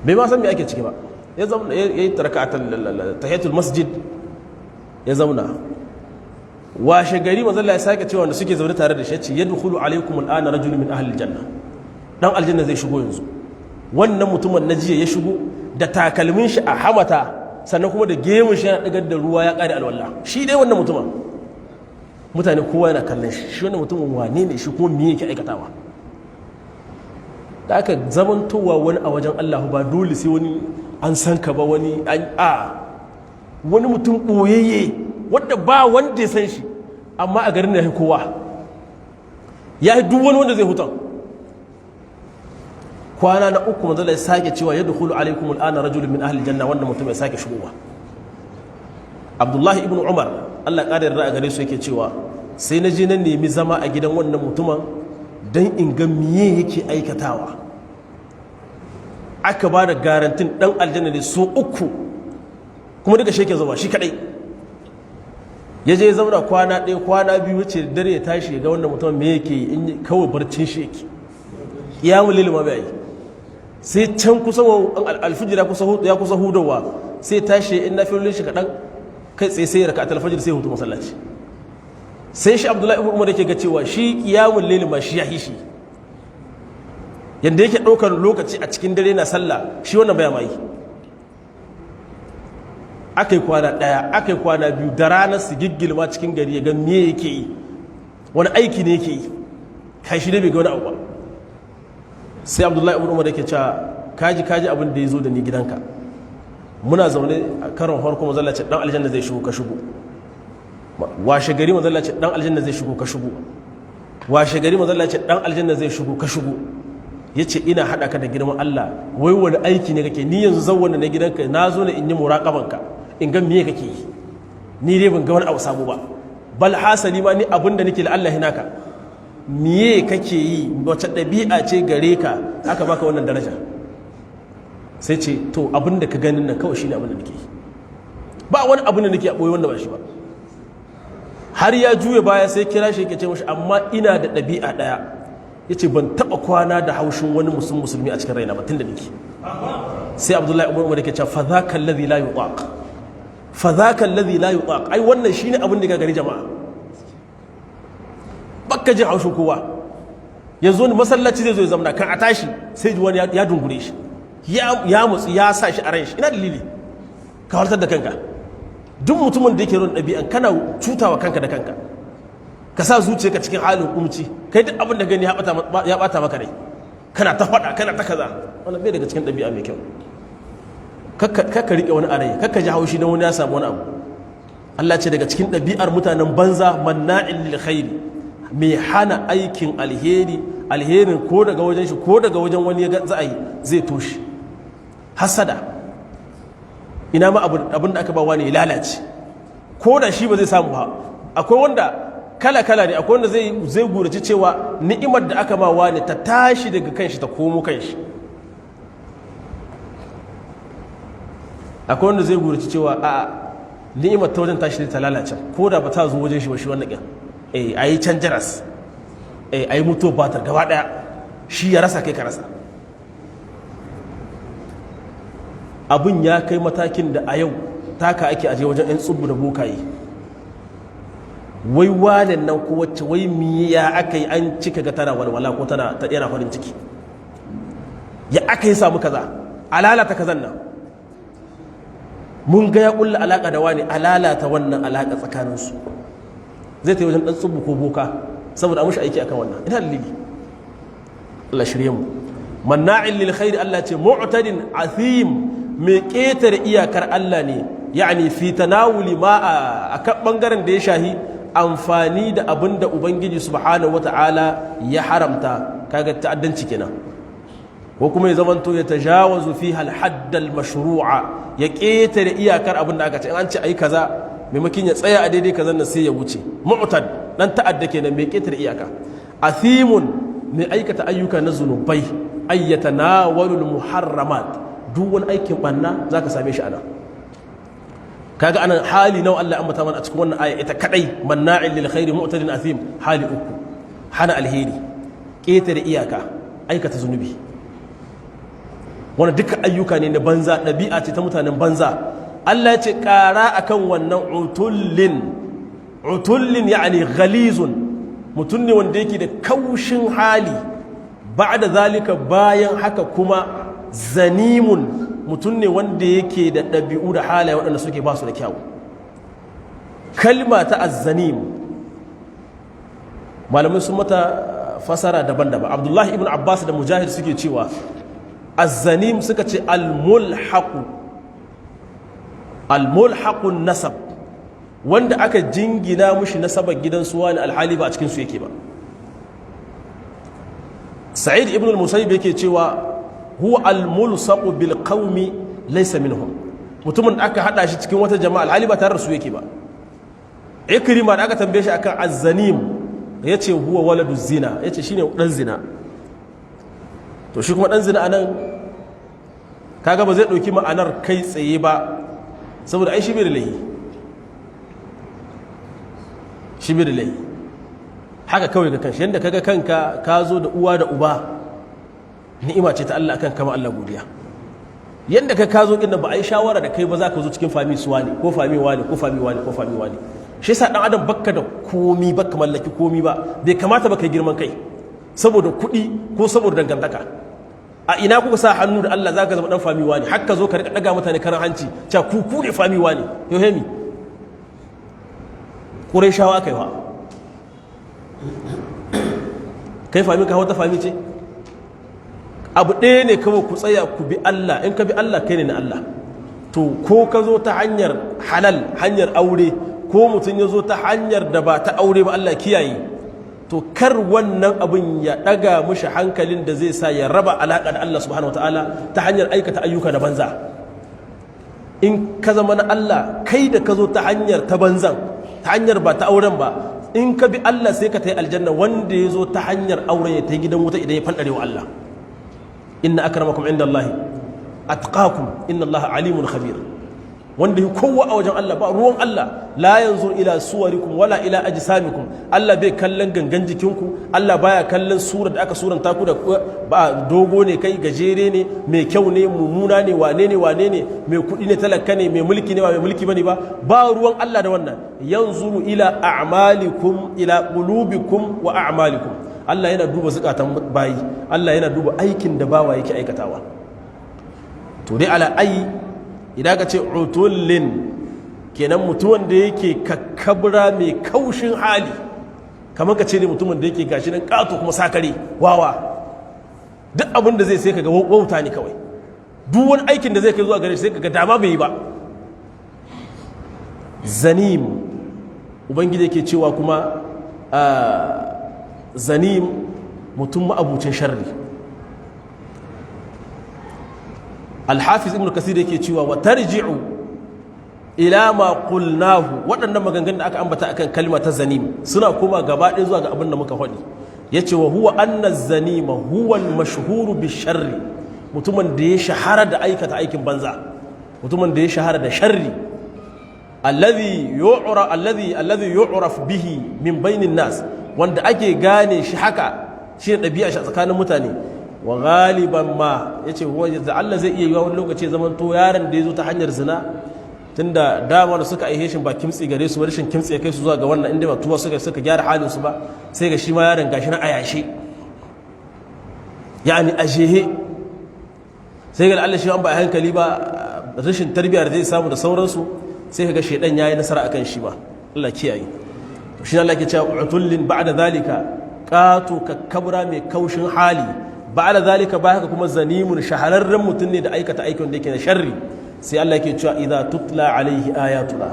bai ma san me ake ciki ba. Ya zauna, ya yi tahiyatul masjid, ya zauna. Washe gari manzo Allah ya sake cewa wanda suke zaune tare da shi, ya ce yadkhulu alaikum al'ana rajulun min ahli aljanna, dan aljanna zai shigo yanzu. Wannan mutumin na jiya ya shigo da takalmin shi a hamata, sannan kuma da gemun shi yana digar da ruwa, ya kare alwala. Shi dai wannan mutumin, mutane kowa yana kallon shi, shi wannan mutumin wane ne shi, kuma me yake aikatawa? Da aka zamantowa wani a wajen Allah ba dole sai wani an san ka ba, wani an a wani mutum ɓoyayye wanda ba wanda ya san shi, amma a garin da ya kowa, ya yi duk wani wanda zai hutan. Kwana na uku manzo ya sake cewa yadkhulu alaikum al'ana rajulun min ahli janna, wanda mutum ya sake shigowa. Abdullahi ibn Umar, Allah ƙara yarda a gare su, yake cewa sai na je na nemi zama a gidan wannan mutumin don in ga miye yake aikatawa. Aka ba da garantin ɗan aljanna ne so uku, kuma duka shi ke zama shi kaɗai. Ya je zauna kwana ɗaya, kwana biyu, ce dare ya tashi ya ga wannan mutumin me yake yi, in kawai barcin shi yake, ƙiyamun lili ma bai yi. Sai can kusa alfijir ya kusa hudowa, sai tashi in na filin shi kaɗan, kai tsaye sai ya raka alfajir, sai hutu masallaci. Sai shi Abdullahi ibn Umar yake ga cewa shi qiyamul layl ma shi ya hishi yanda yake ɗaukar lokaci a cikin dare na sallah, shi wannan baya mai. Akai kwana ɗaya, akai kwana biyu, da ranar su giggilma cikin gari ya ga me yake yi, wani aiki ne yake yi, kai shi dai bai ga wani abu ba. Sai Abdullahi ibn Umar yake cewa kaji kaji abin da ya zo da ni gidanka. Muna zaune a karon farko, manzo ce dan aljanna zai shigo, ka shigo. Washe gari manzo ce dan aljanna zai shigo, ka shigo. Washe gari manzo ce dan aljanna zai shigo, ka shigo. Yace ina hada ka da girman Allah, wai wani aiki ne kake? Ni yanzu zan wannan na gidanka, na zo ne in yi muraqabanka, in ga me kake yi. Ni dai ban ga wani abu sabo ba, bal hasali ma ni abin da nake la Allah hinaka, miye kake yi? Wace ɗabi'a ce gare ka aka baka wannan daraja? Sai ce to abin da ka ganin nan kawai shine abin da nake yi, ba wani abin da nake a ɓoye wanda ba shi ba. Har ya juya baya sai kira shi, yake ce mashi amma ina da ɗabi'a ɗaya, ya ce ban taɓa kwana da haushin wani musulmi a cikin raina ba tun da nake. Sai Abdullahi ibn Umar yake cewa fa dhaka alladhi la yutaq, fa dhaka alladhi la yutaq. Ai wannan shine abin da gari jama'a, bakka jin haushin kowa. Yanzu wani masallaci zai zo ya zamna, kan a tashi sai ji wani ya dungure shi, ya mutsu, ya sa shi a ran shi. Ina dalili ka wartar da kanka? Duk mutumin da yake ruwan ɗabi'an, kana cutawa kanka da kanka, ka sa zuciyarka cikin halin kumci, kai duk abin da gani ya bata maka rai, kana ta faɗa, kana ta kaza. Wannan bai daga cikin ɗabi'a mai kyau. Kakka riƙe wani a rai, kakka ji haushi don wani ya samu wani abu. Allah ce daga cikin ɗabi'ar mutanen banza manna'in lil khairi, mai hana aikin alheri, alherin ko daga wajen shi ko daga wajen wani ya za a yi zai toshe. Hasada, ina ma abin da aka ba wani ya lalace. Ko da shi ba zai samu ba. Akwai wanda kala-kala ne. Akwai wanda zai gurace cewa ni'imar da aka ma wani ta tashi daga kanshi ta komo kanshi. Akwai wanda zai gurace cewa a ni'imar ta wajen tashi ta lalace, ko da ba ta zo wajen shi ba, shi wannan ƙin a yi can jaras, a yi mutuwa batar gaba ɗaya, shi ya rasa kai ka rasa. Abin ya kai matakin da a yau taka ake aje wajen 'yan tsubu da bokaye. Wai wanen nan ko wacce, wai miya aka yi an cika ga tana walwala ko tana ta yana farin ciki, ya aka yi samu kaza, a lalata kazan nan. Mun ga ya kulla alaka da wani, a lalata wannan alaka tsakaninsu. Zai ta yi wajen ɗan tsubu ko boka saboda a mushi aiki akan wannan. Ina dalili? Allah shirye mu. Manna'in lil khairi, Allah ce mu'tadin athim, mai ƙetare iyakar Allah ne, yani fi tanawuli ma a kan bangaren da ya shahi amfani da abin da Ubangiji subhanahu wata'ala ya haramta. Kaga ta'addanci kenan. Ko kuma ya zamanto ya tajawazu fi al-hadd al-mashru'a, ya ƙetare iyakar abin da aka ce. In an ce ayi kaza, maimakon ya tsaya a daidai kazan nan sai ya wuce. Mu'tad, dan ta'adda kenan, mai ƙetare iyaka. Athimun, mai aikata ayyuka na zunubai, ayyatanawalu muharramat, duk wani aikin banna zaka same shi ana. Kaga anan hali nawa Allah ambata mana a cikin wannan aya ita kadai? Manna'in lil khairi mu'tadin athim, hali uku: hana alheri, ƙetare iyaka, aikata zunubi. Wannan duka ayyuka ne na banza, ɗabi'a ce ta mutanen banza. Allah ya ce ƙara akan wannan utullin. Utullin yani ghalizun, mutum ne wanda yake da kaushin hali. Ba'da zalika, bayan haka kuma, zanimun, mutum ne wanda yake da ɗabi'u da halaye waɗanda suke ba su da kyawu. Kalma ta azzanim, malamai sun mata fasara daban-daban. Abdullahi ibn Abbas da Mujahid suke cewa azzanim, suka ce al-mulhaqu, al-mulhaqun nasab, wanda aka jingina mushi nasabar gidan suwa ne alhali ba a cikin su yake ba. Sa'id ibn al-Musayyib yake cewa huwa al-mulsaqu bil qaumi laysa minhum, mutumin da aka hada shi cikin wata jama'a alhali ba tare da su yake ba. Ikrima da aka tambaye shi akan azzanim, yace huwa waladu zina, yace shine dan zina. To shi kuma dan zina anan kaga ba zai dauki ma'anar kai tsaye ba, saboda ai shi bai da laihi, shi bai da laihi. Haka kawai ga kanshi, yanda kaga kanka ka zo da uwa da uba, ni'ima ce ta Allah akan kama, Allah godiya. Yanda ka zo inda ba a yi shawara da kai ba, za ka zo cikin famille suwa ne ko famille wani ko famille wani ko famille wani. Shi yasa dan adam bakka da komi, bakka mallaki komi ba, bai kamata ba kai girman kai saboda kuɗi ko saboda dangantaka. A ina kuka sa hannu da Allah zaka zama dan famille wani, har ka zo ka rika daga mutane karan hanci cewa ku ku ne famille wani? Yau hemi Qurayshawa kai wa kai famille ka wata famille ce. Abu ɗaya ne kawai, ku tsaya ku bi Allah. In ka bi Allah, kai ne na Allah. To ko ka zo ta hanyar halal, hanyar aure, ko mutum ya zo ta hanyar da ba ta aure ba, Allah kiyaye, to kar wannan abin ya ɗaga mushi hankalin da zai sa ya raba alaƙa da Allah subhanahu wataala ta hanyar aikata ayyuka na banza. In ka zama na Allah, kai da ka zo ta hanyar ta banzan, ta hanyar ba ta auren ba, in ka bi Allah sai ka ta yi aljanna. Wanda ya zo ta hanyar auren ya ta yi gidan wuta idan ya fanɗare wa Allah. Inna akramakum inda Allahi atqakum, inna Allaha alimun khabir. Wanda ya kowa a wajen Allah, ba ruwan Allah. La yanzur ila suwarikum wala ila ajsamikum. Allah bai kallon gangan jikinku, Allah baya kallon surar da aka suranta ku da ba, dogo ne kai, gajere ne, mai kyau ne, mummuna ne, wane ne, wane ne, mai kuɗi ne, talaka ne, mai mulki ne, ba mai mulki bane ba, ba ruwan Allah da wannan. Yanzuru ila a'malikum, ila qulubikum wa a'malikum. Allah yana duba zukatan bayi, Allah yana duba aikin da bawa yake aikatawa. To dai ala ai, idan ka ce utullin kenan, mutumin da yake kakkabra, mai kaushin hali, kamar ka ce ne mutumin da yake gashi nan kato kuma sakare wawa, duk abin da zai sai kaga wauta ne kawai. Duk wani aikin da zai kai zuwa gare shi sai kaga dama bai yi ba. Zanim, Ubangiji yake cewa kuma zanim, mutum ma'abucin sharri. Alhafiz Ibn Kasir yake cewa wa tarji'u Ila ma qulnahu, waɗannan maganganun da aka ambata akan kalma ta zanim suna koma gaba ɗaya zuwa ga abin da muka faɗi. Yace wa huwa anna zanima huwa al-mashhuru bi sharri, mutumin da ya shahara da aikata aikin banza, mutumin da ya shahara da sharri, alladhi yu'raf bihi min bainin nas, wanda ake gane shi haka shi ne ɗabi'a shi a tsakanin mutane. Wa galiban ma yace huwa da Allah zai iya yiwa wani lokaci zaman to yaron da ya zo ta hanyar zina, tunda dama da suka aihe shi ba kimtsi gare su ba, rashin kimtsi ya kai su zuwa ga wannan, inda ba tuwa suka gyara halin su ba, sai ga shi ma yaron gashi na ayashe, yani ajehe, sai ga Allah shi an ba a hankali ba, rashin tarbiyya da zai samu da sauransu, sai kaga shedan yayi nasara akan shi ba. Allah kiyaye. To shi Allah ke cewa utullin ba'da zalika, qatu kakkabra mai kaushin hali, ba'da zalika ba haka kuma zanimun, shahararren mutum ne da aikata aikin da yake na sharri. Sai Allah ke cewa idza tutla alaihi ayatuna,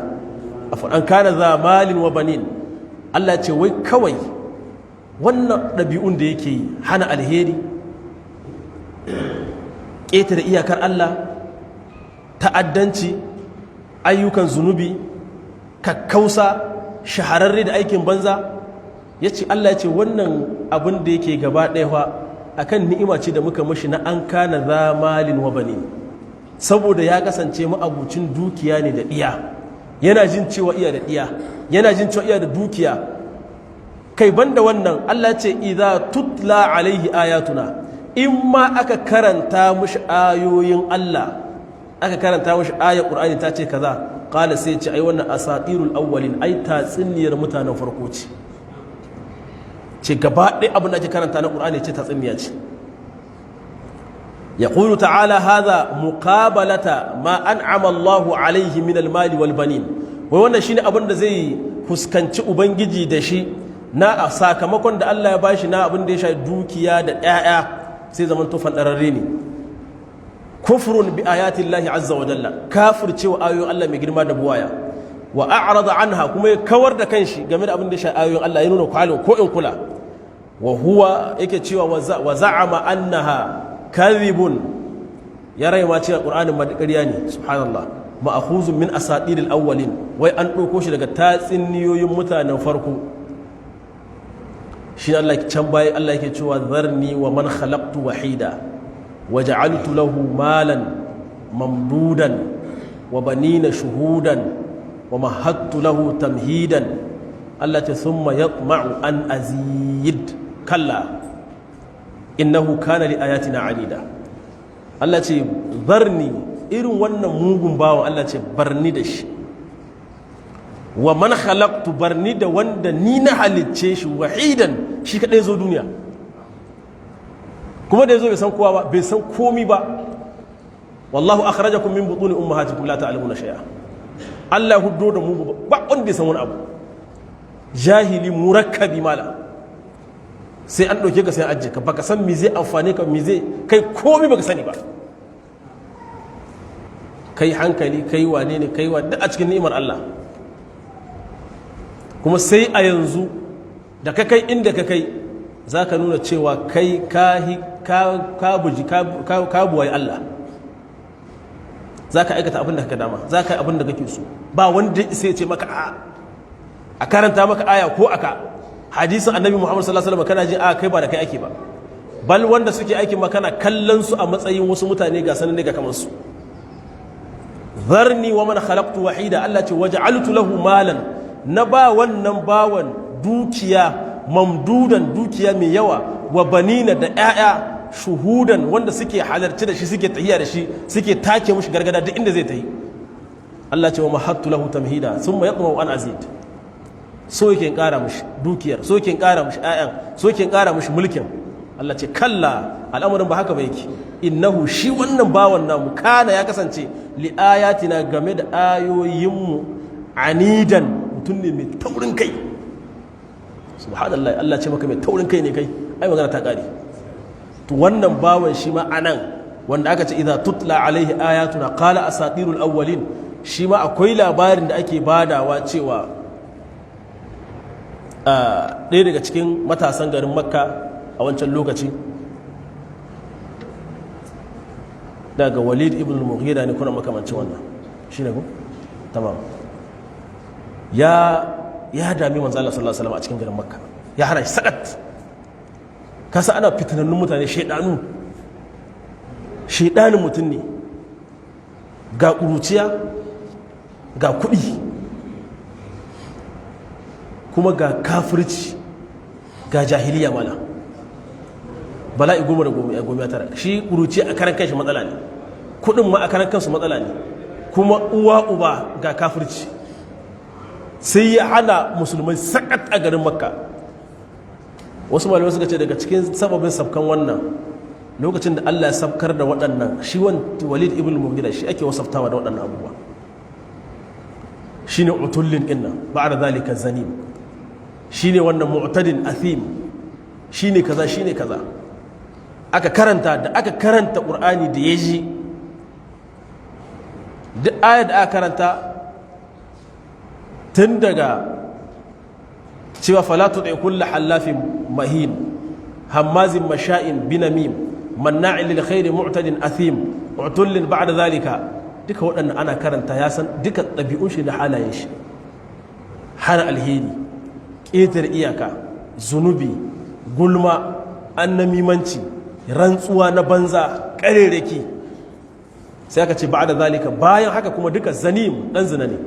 afa an kana za malin wa banin. Allah ce wai kawai wannan ɗabi'un da yake yi, hana alheri, ƙetare iyakar Allah, ta'addanci, ayyukan zunubi, kakkausa, shahararre da aikin banza, ya ce Allah ya ce wannan abin da yake gaba ɗaya akan ni'ima ce da muka mashi na an kana za malin wa banin, saboda ya kasance ma'abucin dukiya ne da ɗiya, yana jin cewa iya da ɗiya, yana jin cewa iya da dukiya. Kai, banda wannan, Allah ce idza tutla alaihi ayatuna, in ma aka karanta mushi ayoyin Allah, aka karanta mushi ayar Qur'ani ta ce kaza, qala, sai ce ai wannan asatirul awwalin, ai tatsiniyar mutanen farko ce. Ce gaba ɗaya abin da ake karanta na Qur'ani ce tatsiniya ce. يقول تعالى هذا مقابلة ما أنعم الله عليه من المال والبنين. Wai wannan shine abin da zai fuskanci ubangiji da shi na sakamakon da Allah ya bashi na abin da ya shafi dukiya da ƴaƴa, sai zaman to fandararre ne. Kufrun bi ayati Allah azza wa jalla, kafircewa ayoyin Allah mai girma da buwaya. Wa a'rada anha, kuma ya kawar da kanshi game da abin da ya shafi ayoyin Allah, ya nuna kwalin ko in kula. Wa huwa yake cewa wa za'ama annaha kadhibun, ya rai ma cewa Qur'anin ma ƙarya ne. Subhanallah. Ma'khuzun min asatiril awwalin, wai an ɗauko shi daga tatsuniyoyin mutanen farko. Shi Allah can baya Allah yake cewa zarni wa man khalaqtu wahida wa ja'altu lahu malan mamdudan wa banina shuhudan wa mahattu lahu tamhidan. Allah ta thumma yatma'u an azid, kalla innahu kana li ayatina anida. Allah ce zarni, irin wannan mugun bawan, Allah ce barni da shi, wa man khalaqtu, barni da wanda ni na halicce shi, wahidan, shi kadai zo duniya, kuma da yazo bai san kowa ba, bai san komi ba. Wallahu akhrajakum min butuni ummahatikum la ta'lamuna shay'a. Allah ya huddo da mu ba wanda bai san wani abu, jahili murakkabi mala, sai an ɗauke ka sai an ajiye ka, baka san me zai amfane ka, me zai kai, komi baka sani ba. Kai hankali, kai wane ne, kai wa duk a cikin ni'imar Allah. Kuma sai a yanzu da ka kai inda ka kai, za ka nuna cewa kai ka buji ka buwayi Allah, za ka aikata abin da ka dama, za ka yi abin da kake so, ba wanda sai ce maka a karanta maka aya ko aka hadisin Annabi Muhammad sallallahu alaihi wasallam, kana ji a kai ba da kai ake ba. Bal wanda suke aikin ma kana kallon su a matsayin wasu mutane ga sanan ne ga kamar su. Zarni wa man khalaqtu wahida, Allah ce waja'altu lahu malan, na ba wannan bawan dukiya, mamdudan, dukiya mai yawa, wa banina, da ƴaƴa, shuhudan, wanda suke halarci da shi, suke tahiya da shi, suke take mushi gargada duk inda zai tahi. Allah ce wa mahattu lahu tamhida, thumma yatma'u an azid. So yake in kara mushi dukiyar, so yake in kara mushi ƴaƴan, so yake in kara mushi mulkin. Allah ce kalla, al'amarin ba haka ba yake. Innahu, shi wannan bawan namu, kana, ya kasance, li ayatina, game da ayoyinmu, anidan, mutum ne mai taurin kai. Subhanallah. Allah ce maka mai taurin kai ne kai, ai magana ta kare. To wannan bawan shi ma anan wanda aka ce idza tutla alaihi ayatuna qala asatirul awwalin, shi ma akwai labarin da ake badawa cewa ɗaya daga cikin matasan garin Makka a wancan lokaci, daga Walid ibn al-Mughira ne kuna makamancin wannan, shi ne ko? Tamam, ya dami manzo Allah sallallahu alaihi wasallam a cikin garin Makka, ya hana shi sakat. Kasa ana fitinannun mutane, shaidanu, shaidanin mutum ne, ga ƙuruciya, ga kuɗi, kuma ga kafirci, ga jahiliya. Mala bala'i goma da goma goma tara. Shi ƙuruciya a karan kanshi matsala ne, kuɗin ma a karan kansu matsala ne, kuma uwa uba ga kafirci. Sai ya hana musulmai sakat a garin Makka. Wasu malamai suka ce daga cikin sababin sabkan wannan, lokacin da Allah ya sabkar da waɗannan, shi Walid ibn Mughira shi ake wasaftawa da waɗannan abubuwa, shine utullin inna ba'da zalika zanim, shine wannan mu'tadin athim, shine kaza, shine kaza. Aka karanta, da aka karanta Qur'ani da yaji duk ayar da aka karanta, tun daga cewa fala tuti kullu hallafin mahin hammazin masha'in binamim manna'in lil khairi mu'tadin athim utullin ba'da zalika, duka waɗannan ana karanta, ya san duka ɗabi'un shi da halayen shi: hana alheri, ƙetar iyaka, zunubi, gulma, annamimanci, rantsuwa na banza, ƙarerake. Sai aka ce ba'da zalika, bayan haka kuma duka, zanim, dan zina ne.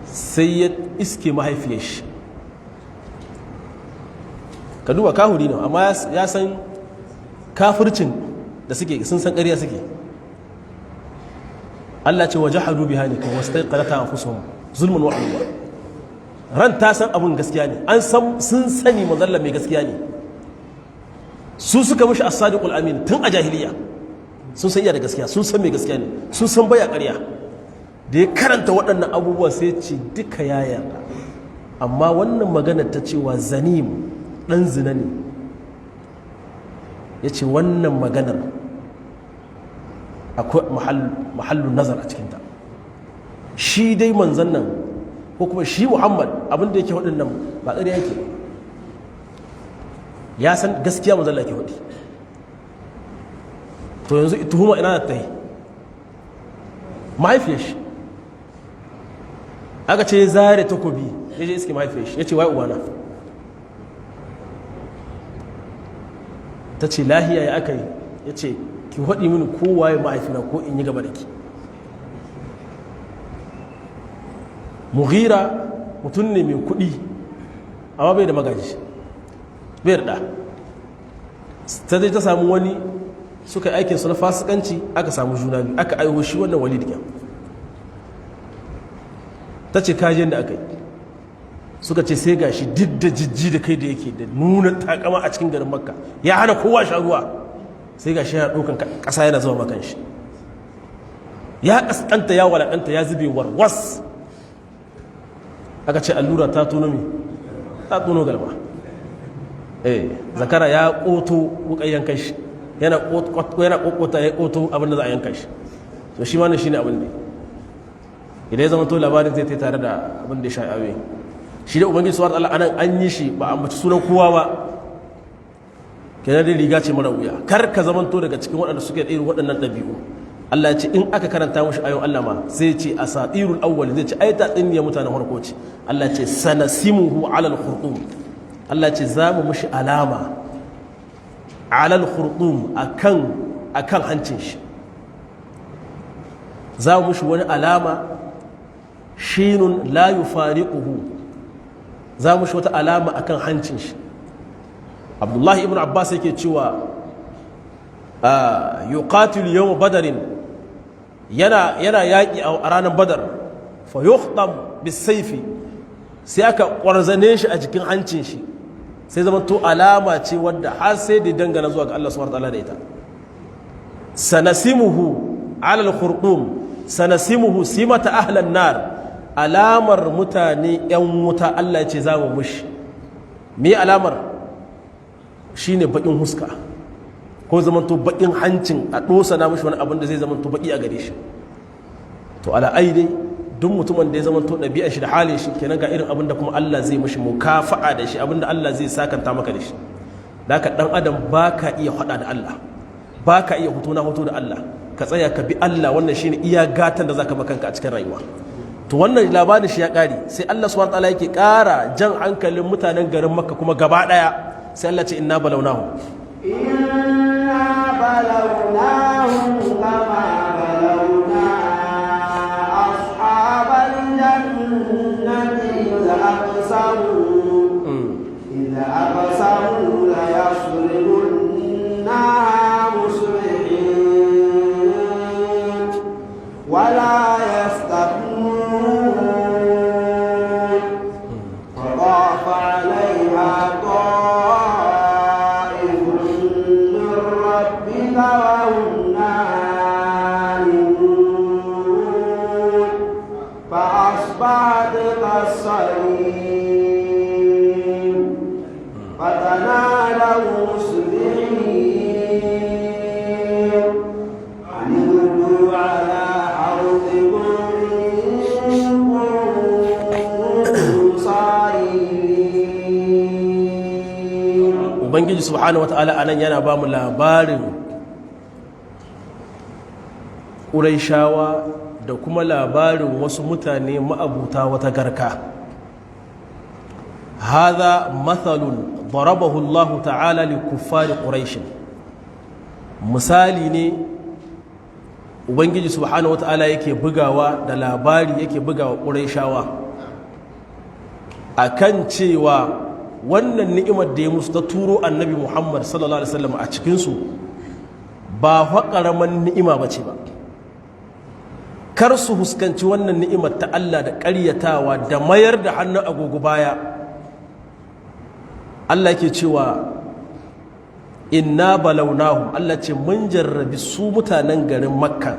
Sai ya iske mahaifiyar shi. Ka duba, kahuri ne, amma ya san kafircin da suke, sun san ƙarya suke. Allah ce waje hadu biha ne kan wasu taiƙarata an fusuhun zulmin wa uluwa. Ran ta san abin gaskiya ne, an san, sun sani mazalla mai gaskiya ne. Su suka mishi as-sadiqul amin tun a jahiliya. Sun san iya da gaskiya, sun san mai gaskiya ne, sun san baya ƙarya. Da ya karanta waɗannan abubuwa, sai ce duka ya yarda, amma wannan magana ta cewa zanim, ɗan zina ne, ya ce wannan maganar akwai mahallun nazar a cikinta. Shi dai manzan nan, ko kuma shi Muhammad, abin da yake hudun nan ba ƙarya yake ba. Ya san gaskiya manzan Allah ke hudu. To yanzu tuhuma ina ta yi? Mahaifiyar shi. Aka ce zare takobi, ya je iske mahaifiyar shi, ya ce, "Wai uwana?" Ta ce, "Lahiya, ya aka yi?" Ya ce, "Ki haɗi mini ko waye mahaifina ko in yi gaba da ki." Mughira mutum ne mai kuɗi, amma bai da magaji, bai da ɗa. Ta zai ta samu wani, suka yi aikinsu na fasikanci, aka samu juna biyu, aka aiho shi wannan Walid ɗin. Ta ce, "Kajin da aka yi." Suka ce sai gashi duk da jijji da kai da yake da nuna takama a cikin garin Makka, ya hana kowa sha ruwa, sai gashi yana ɗaukan ƙasa yana zama makan shi. Ya ƙasƙanta, ya walaƙanta, ya zube warwas. Aka ce allura ta tono mi, ta tono galma. Eh, zakara ya ƙoto wuƙan yankan shi, yana ƙoƙota, ya ƙoto abin da za a yanka shi. To shi ma ne shine abin ne idan ya zama to labarin zai tare da abin da ya sha awe shi da Ubangiji subhanahu wa ta'ala. Anan an yi shi, ba a ambaci sunan kowa ba. Kenan dai riga ce mara wuya. Kar ka zamanto daga cikin waɗanda suke da irin waɗannan ɗabi'u. Allah ya ce in aka karanta mushi ayon Allah ma, zai ce asatirul awwal, zai ce ai ta tsinniya mutanen farko ce. Allah ya ce sanasimuhu alal khurtum. Allah ya ce za mu mushi alama alal khurtum, akan hancin shi za mu mushi wani alama, shinun la yufariquhu. Za mu shi wata alama akan hancin shi. Abdullahi ibn Abbas yake cewa yuqatilu yawm badarin, yana yaƙi a ranar Badar, fa yukhtam bisayfi, sai aka ƙwarzane shi a jikin hancin shi, sai zama to alama ce wadda har sai da dangana zuwa ga Allah subhanahu wa ta'ala da ita. Sanasimuhu ala al-khurtum, sanasimuhu simata ahlan nar, alamar mutane yan wuta Allah ya ce za mu mushi. Me alamar? Shine bakin huska ko zamanto bakin hancin, a dosa na mushi wani abin da zai zamanto baki a gare shi. To ala ai dai duk mutumin da ya zamanto ɗabi'ar shi da halin shi kenan, ga irin abin da kuma Allah zai mushi mukafa'a da shi, abin da Allah zai sakanta maka da shi. Da haka dan adam baka iya faɗa da Allah, baka iya hoto na hoto da Allah. Ka tsaya ka bi Allah. Wannan shine iya gatan da zaka makanka a cikin rayuwa. To, wannan labarin shi ya kare, sai Allah subhanahu wataala yake ƙara jan hankalin mutanen garin Makka kuma gaba daya. Sai Allah ce: inna balawnahum. إنا بلوناهم كما بلونا أصحاب الجنة إذ أقسموا ليصرمنها مصبحين ولا يستثنون. فطاف عليها طائف من ربك وهم نائمون، فأصبحت كالصريم. فتنادوا مصبحين أن اغدوا على حرثكم إن كنتم صارمين. Ubangiji subhanahu wataala anan yana ba mu labarin Ƙuraishawa da kuma labarin wasu mutane ma'abuta wata garka. Hadha mathalun darabahu Allah ta'ala li kuffari Quraish. Misali ne Ubangiji subhanahu wataala yake bugawa da labari, yake bugawa Quraishawa akan cewa wannan ni'imar da ya musu ta turo Annabi Muhammad sallallahu alaihi wasallam a cikinsu ba ƙaraman ni'ima ba ce ba. Kar su huskanci wannan ni'imar ta Allah da ƙaryatawa da mayar da hannun agogo baya. Allah ke cewa: inna balawnahum. Allah ce mun jarrabi su mutanen garin Makka,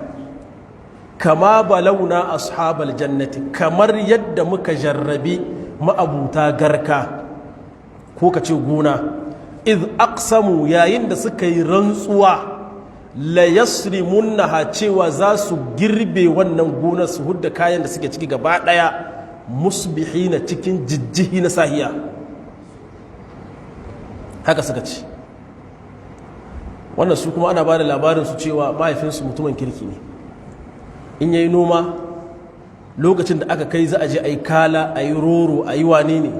kama balawna ashabal jannati, kamar yadda muka jarrabi ma'abuta garka, ko ka ce gona, iz aqsamu, yayin da suka yi rantsuwa, la yasrimunnaha, cewa za su girbe wannan gonar, su hudda kayan da suke ciki gaba daya, musbihina, cikin jijjihi na sahiya. Haka suka ci. Wannan su kuma ana ba da labarin su cewa mahaifinsu mutumin kirki ne. In yayi noma, lokacin da aka kai za a je a yi kala, a yi roro, a yi wane ne,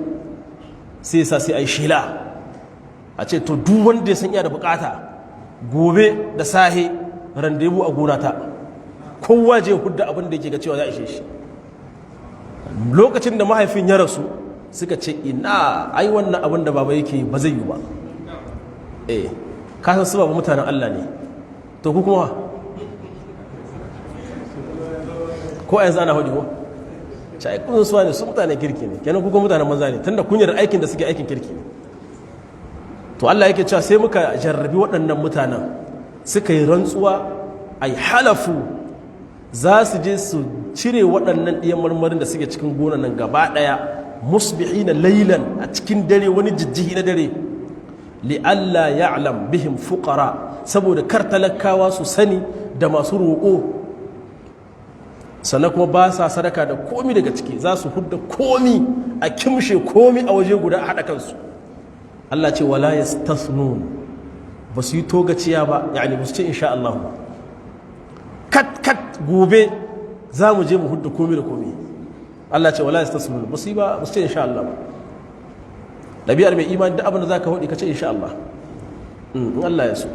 sai sa sai a yi shela, a ce to, duk wanda ya san iya da bukata, gobe da sahe rendez-vous a gona ta, kowa je hudda abin da yake ga cewa za a ishe shi. Lokacin da mahaifin ya rasu, suka ce ina, ai wannan abin da baba yake ba zai yi ba. Eh, ka san su baba mutanen Allah ne. To, ku kuma ko a yanzu ana hudu ko ce ai kun suwa ne, su mutanen kirki ne kenan, ku kuma mutanen banza ne, tunda kunyar aikin da suke aikin kirki ne. To, Allah yake cewa sai muka jarrabi waɗannan mutanen, suka yi rantsuwa, ai halafu, za su je su cire waɗannan ɗiyan marmarin da suke cikin gonan nan gaba ɗaya, musbihina laylan, a cikin dare, wani jijjihi na dare, li'alla ya'lam bihim fuqara, saboda kar talakawa su sani da masu roƙo. Sannan kuma ba sa sadaka da komi daga ciki, za su hudda komi, a kimshe komi a waje guda, a haɗa kansu. Allah ce wala yastasnun, ba su yi togaciya ba, yani ba su ce insha Allah ba. Kat kat, gobe za mu je mu hudda komi da komi. Allah ce wala yastasnun, ba su yi ba, ba su ce insha Allah ba. Ɗabi'ar mai imani, duk abin da za ka haɗi, ka ce insha Allah, in Allah ya so.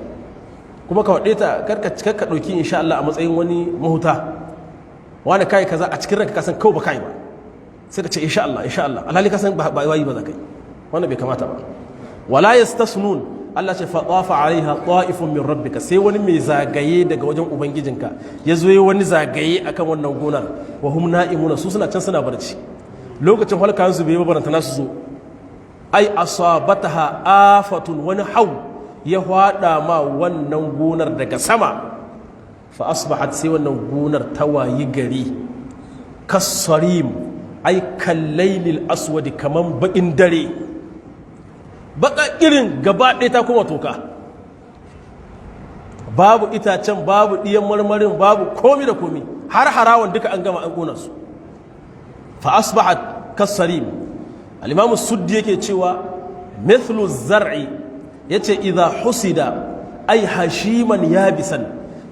Kuma ka haɗe ta, karka ka ɗauki insha Allah a matsayin wani mahuta. Wani kai kaza, a cikin ranka ka san kawai ba kai ba, sai ka ce insha Allah, insha Allah, alhali ka san ba yi ba za ka yi. Wannan bai kamata ba. Wala yastasnun. Allah ce fatafa alaiha ta'ifun min rabbika, sai wani mai zagaye daga wajen ubangijinka ya zo yi wani zagaye akan wannan gonar, wa hum na'imuna, su suna can suna barci. Lokacin halkan su bai baranta nasu zo, ai asabataha afatun, wani hau ya hwada ma wannan gonar daga sama, fa asbahat, sai wannan gonar ta wayi gari, kasarim, ai kallailil aswadi, kaman bakin dare, baka irin, gaba ɗaya ta kuma toka, babu itacen, babu ɗiyan marmarin, babu komi da komi, har harawan duka an gama an ƙona su. Fa asbahat kasarim. Al-imam Suddi yake cewa mithlu zar'i, yace idha husida, ay hashiman yabisan.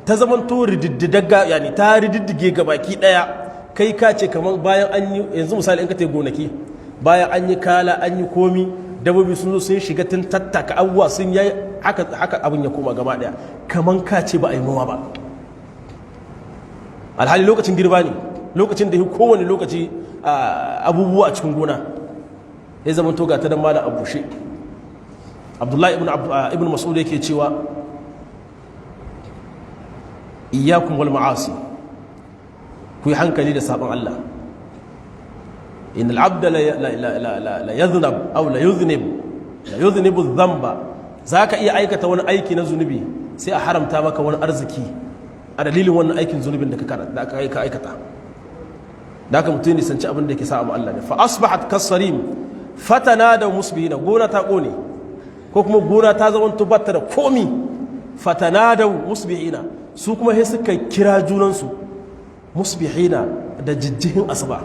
Ta zamanto rididdiga, yani ta rididdige gabaki daya. Kai ka ce kamar bayan an yi, yanzu misali in ka tai gonaki, bayan an yi kala, an yi komi, dabbobi sun zo sun shiga tun tattaka abubuwa sun yi haka haka, abin ya koma gaba daya kamar ka ce ba a yi noma ba. Alhali lokacin girba ne, lokacin da kowane lokaci abubuwa a cikin gona. Ya zama to ga ta dan malam a bushe. Abdullahi ibn Mas'ud yake cewa: "Iyyakum wal ma'asi", ku yi hankali da sabon Allah. "Innal abda la la la la yadhnab aw la yudhnib, la yudhnibu dhanba." Zaka iya aikata wani aiki na zunubi, sai a haramta maka wani arziki a dalilin wannan aikin zunubin da ka aikata. Da haka mutum nisanci abin da ke sa abu Allah ne. Fa asbahat kasarim fatanadaw musbihina. Gona ta kone, ko kuma gona ta zama tubatta da komi. Fatanadaw musbihina, su kuma sai suka kira junansu, musbihina, da jijjihin asuba,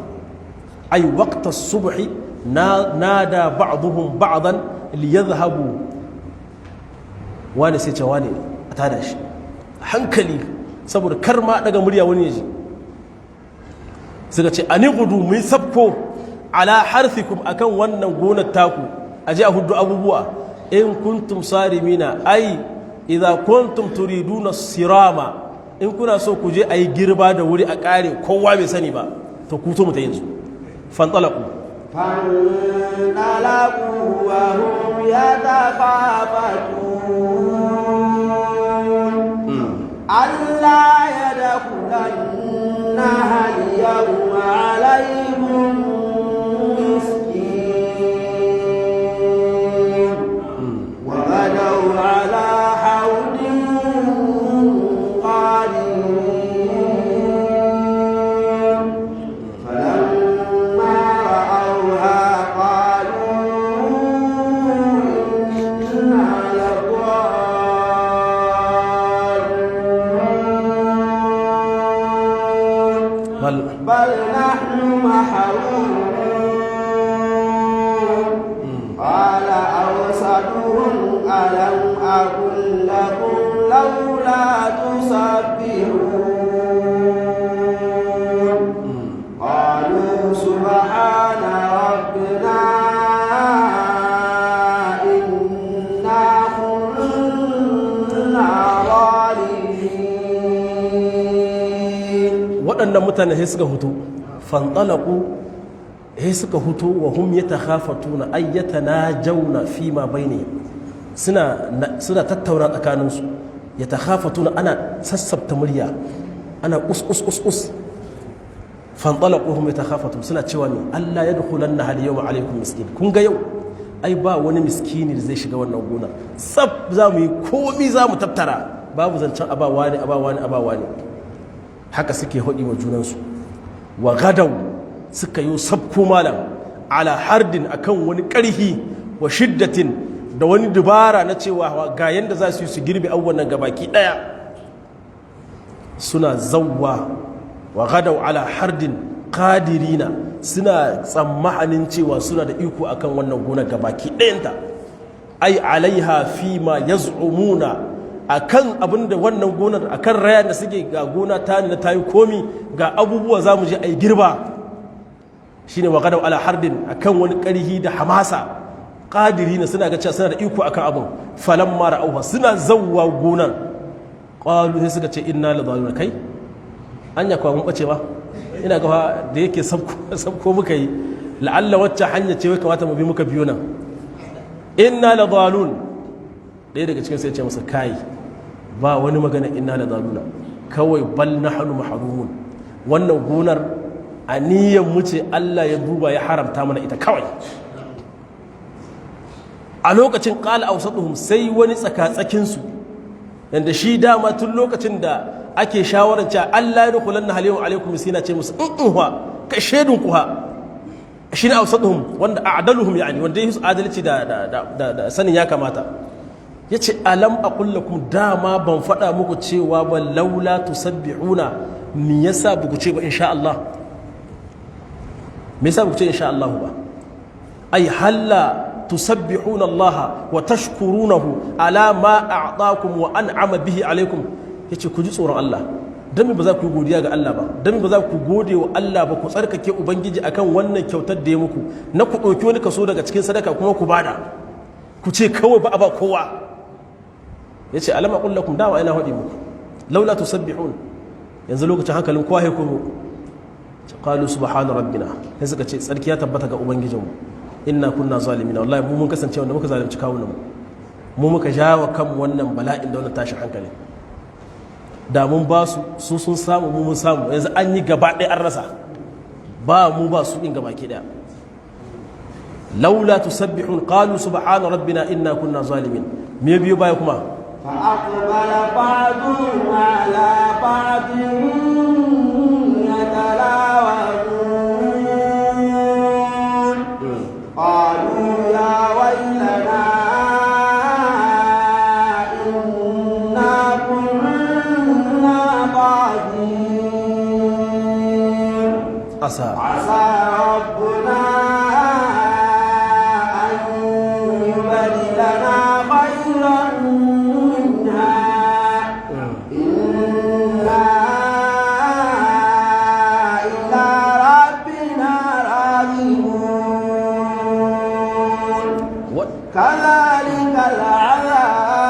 ay waqta subhi. Nada ba'dhum ba'dan liyadhhabu. Wani sai ce wani a tada shi hankali, saboda kar ma daga murya wani ya ji. Suka ce: "Ani gudu mun sabko ala harthikum", akan wannan gonar taku, aje a hudu abubuwa. "In kuntum sarimina", ai idza kuntum turiduna sirama, in kuna so ku je ayi girba da wuri a kare, kowa bai sani ba, to ku to mu ta yanzu. Fantalaqu. فانطلقوا وهم يتخافتون ألا يدخلنها اليوم عليكم مسكين. وغدوا على حرد قادرين. فلما رأوها قالوا إنا لضالون. بل بل نحن محرومون. قال أوسطهم: ألم أقل لكم لولا تسبحون؟ قالوا سبحان ربنا إنا كنا ظالمين. Waɗannan mutane sai suka hutu. Fantalaqu, sai suka hutu. Wa hum yatakhafatuna, ay yatanajawna fi ma bainihim, suna tattauna tsakaninsu. Yatakhafatuna, ana sassabta murya, ana us us us us. Fantalaqu hum yatakhafatun, suna cewa ne: "Allah yadkhulanna hal yawma alaikum miskin." Kun ga yau ai ba wani miskini da zai shiga wannan gonar. Tsaf za mu yi komi, za mu tattara, babu zancen abawa ne, abawa ne, abawa ne. Haka suke haɗi wa junansu. Wa gadau, suka yi sabko malam, ala hardin, akan wani ƙarhi, wa shiddatin, da wani dubara na cewa ga yanda za su yi su girbe abubuwan nan gabaki ɗaya. Suna zawwa, wa gadau ala hardin qadirina, suna tsammanin cewa suna da iko akan wannan gonar gabaki ɗayanta. Ai alaiha fi ma yaz'umuna, akan abinda wannan gonar, akan raya da suke, ga gona ta na tayi komi, ga abubuwa, za mu je ai girba. Shine wa gadau ala hardin, akan wani ƙarhi da hamasa, qadirina, suna ga cewa suna da iko akan abin. Falamma ra'auha, suna zawwa gonar, qalu, sai suka ce: "Inna la dhaluna." Kai, anya kuwa mun bace ba? Ina ga da yake sabko muka yi, la'alla wacce hanya ce wai kamata mu bi muka biyo nan. "Inna la dhalun." Ɗaya daga cikin sai ce masa: "Kai, ba wani magana inna la dhaluna, kawai bal nahnu mahrumun. Wannan gonar aniyan mu ce Allah ya duba ya haramta mana ita kawai." A lokacin qala awsatuhum, sai wani tsakatsakin su, yanda shi dama tun lokacin da ake shawarar cewa Allah ya dukulan na haliyu alaikum miskina, ce musu in in ka shedun ku ha. Shi ne awsatuhum, wanda a'daluhum, yani wanda yi su adalci da sanin ya kamata. Ya ce: "Alam aqul lakum", dama ban faɗa muku cewa ba, "laula tusabbihuna"? Me yasa ba ku ce ba insha Allah? Me yasa ba ku ce insha Allah ba? Ai halla tusabbihuna Allah wa tashkurunahu ala ma a'takum wa an'ama bihi alaikum. Yace ku ji tsoron Allah. Dan ba za ku yi godiya ga Allah ba? Dan ba za ku gode wa Allah ba, ku tsarkake Ubangiji akan wannan kyautar da ya muku na ku ɗauki wani kaso daga cikin sadaka kuma ku bada, ku ce kawai ba a ba kowa? Yace alam aqul lakum, dawa ina hadi muku, laula tusabbihun. Yanzu lokacin hankalin kowa ya komo. Qalu subhana rabbina, sai suka ce tsarki ya tabbata ga Ubangijinmu, inna kunna zalimina. Wallahi mu mun kasance wanda muka zalunci kawunan mu, mu muka jawo kanmu wannan bala'in da wannan tashin hankali. Da mun ba su, su sun samu, mu mun samu, yanzu an yi gaba ɗaya an rasa, ba mu ba su in gaba ki ɗaya. Laula tusabbihun, qalu subhana rabbina inna kunna zalimin. Me biyo baya kuma? فأقبل بعضهم على بعض يتلاومون، قالوا يا ويلنا إنا كنا طاغين. Asa عسى ربنا أن يبدلنا خيرا منها، إنا إلى ربنا راغبون. كذلك العذاب،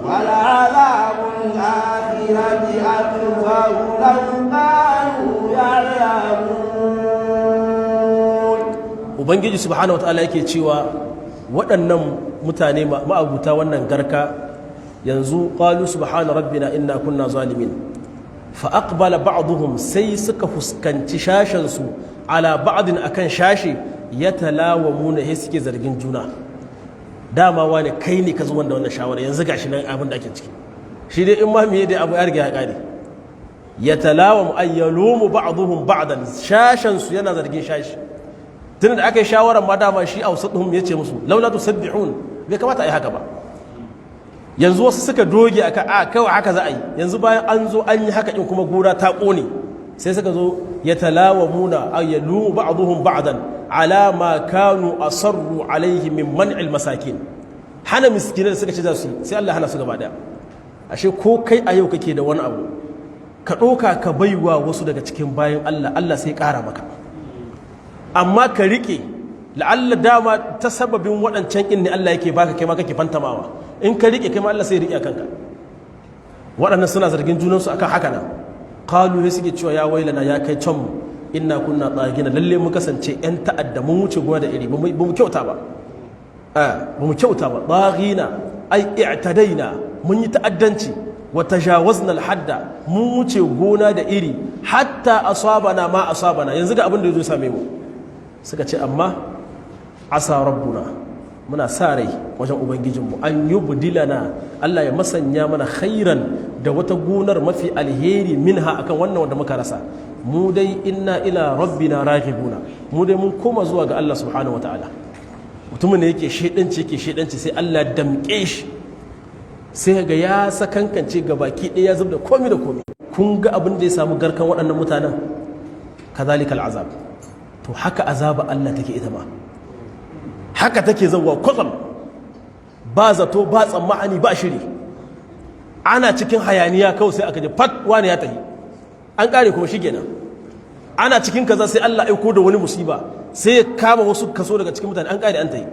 ولعذاب الآخرة أكبر لو كانوا يعلمون. Ubangiji subhanahu wataala yake cewa waɗannan mutane ma'abuta wannan garka yanzu, qalu subhana rabbina inna kunna zalimin. Fa aqbala ba'dhum, sai suka fuskanci shashen su, ala ba'din, akan shashe, yatalawamuna, sai suke zargin juna. Dama wani kai ne ka zo wanda wannan shawara, yanzu gashi nan abin da ake ciki. Shi dai in ma miye dai abu ya riga ya kare. Yatalawamu ay yalumu ba'dhum ba'dan, shashen su yana zargin shashi. Tun da aka yi shawarar ma dama shi awsatuhum yace musu laula tusabbihun, bai kamata a yi haka ba. Yanzu wasu suka doge aka a kawai haka za a yi. Yanzu bayan an zo an yi haka in kuma gora ta kone, sai suka zo yatalawamuna ay yalumu ba'dhum ba'dan ala ma kanu asarru alaihi min man'il masakin. Hana miskinai da suka ce za su yi, sai Allah hana su gaba daya. Ashe ko kai a yau kake da wani abu, ka ɗauka ka baiwa wasu daga cikin bayan Allah, Allah sai ƙara maka. Amma ka riƙe, la'alla dama ta sababin waɗancan in ne Allah yake baka, kai ma kake fantamawa. In ka riƙe, kai ma Allah sai riƙe kanka. Waɗannan suna zargin junansu akan haka nan. Qalu, sai suke cewa ya wailana, ya kai can mu, inna kunna tagina, lalle mu kasance yan ta'adda, mun wuce gona da iri, ba mu kyauta ba, ba mu kyauta ba. Tagina ai i'tadaina, mun yi ta'addanci, wa tajawazna al-hadda, mun wuce gona da iri, hatta asabana ma asabana, yanzu ga abin da yazo same mu. Suka ce amma asa rabbuna, muna sa rai wajen Ubangijinmu, an yubdilana, Allah ya masanya mana, khairan, da wata gonar mafi alheri, minha, akan wannan wanda muka rasa. Mu dai inna ila rabbina raghibuna, mu dai mun koma zuwa ga Allah subhanahu wataala. Mutumin da yake shedanci, yake shedanci, sai Allah damƙe shi, sai ga ya sakankance ga baki ɗaya, ya zub da komi da komi. Kun ga abin da ya samu garkan waɗannan mutanen. Kazalika al'azab, to haka azaba Allah take, ita ma haka take zauwa kwatsam, ba zato ba tsammani ba shiri. Ana cikin hayaniya kawai sai aka ji fat wani ya tafi, an kare kuma shi kenan. Ana cikin kaza sai Allah aiko da wani musiba, sai ya kama wasu kaso daga cikin mutane, an kare an tafi.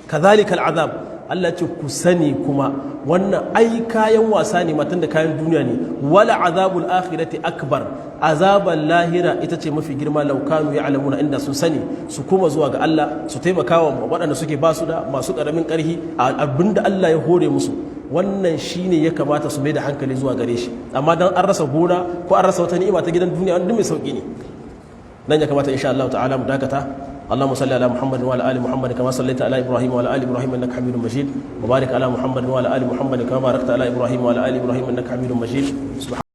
Kazalika al'azab. Allah ce ku sani kuma wannan ai kayan wasa ne matan da kayan duniya ne. Wala azabul akhirati akbar, azaban lahira ita ce mafi girma, law kanu ya'lamuna, inda sun sani su kuma zuwa ga Allah, su taimaka wa waɗanda suke basu da masu ƙaramin ƙarfi abinda Allah ya hore musu. Wannan shine ya kamata su mai da hankali zuwa gare shi. Amma dan an rasa gona ko an rasa wata ni'ima ta gidan duniya, wanda mai sauki ne. Nan ya kamata insha Allah ta'ala mu dakata. اللهم صل على محمد وعلى ال محمد كما صليت على ابراهيم وعلى ال ابراهيم انك حميد مجيد، وبارك على محمد وعلى ال محمد كما باركت على ابراهيم وعلى ال ابراهيم انك حميد مجيد.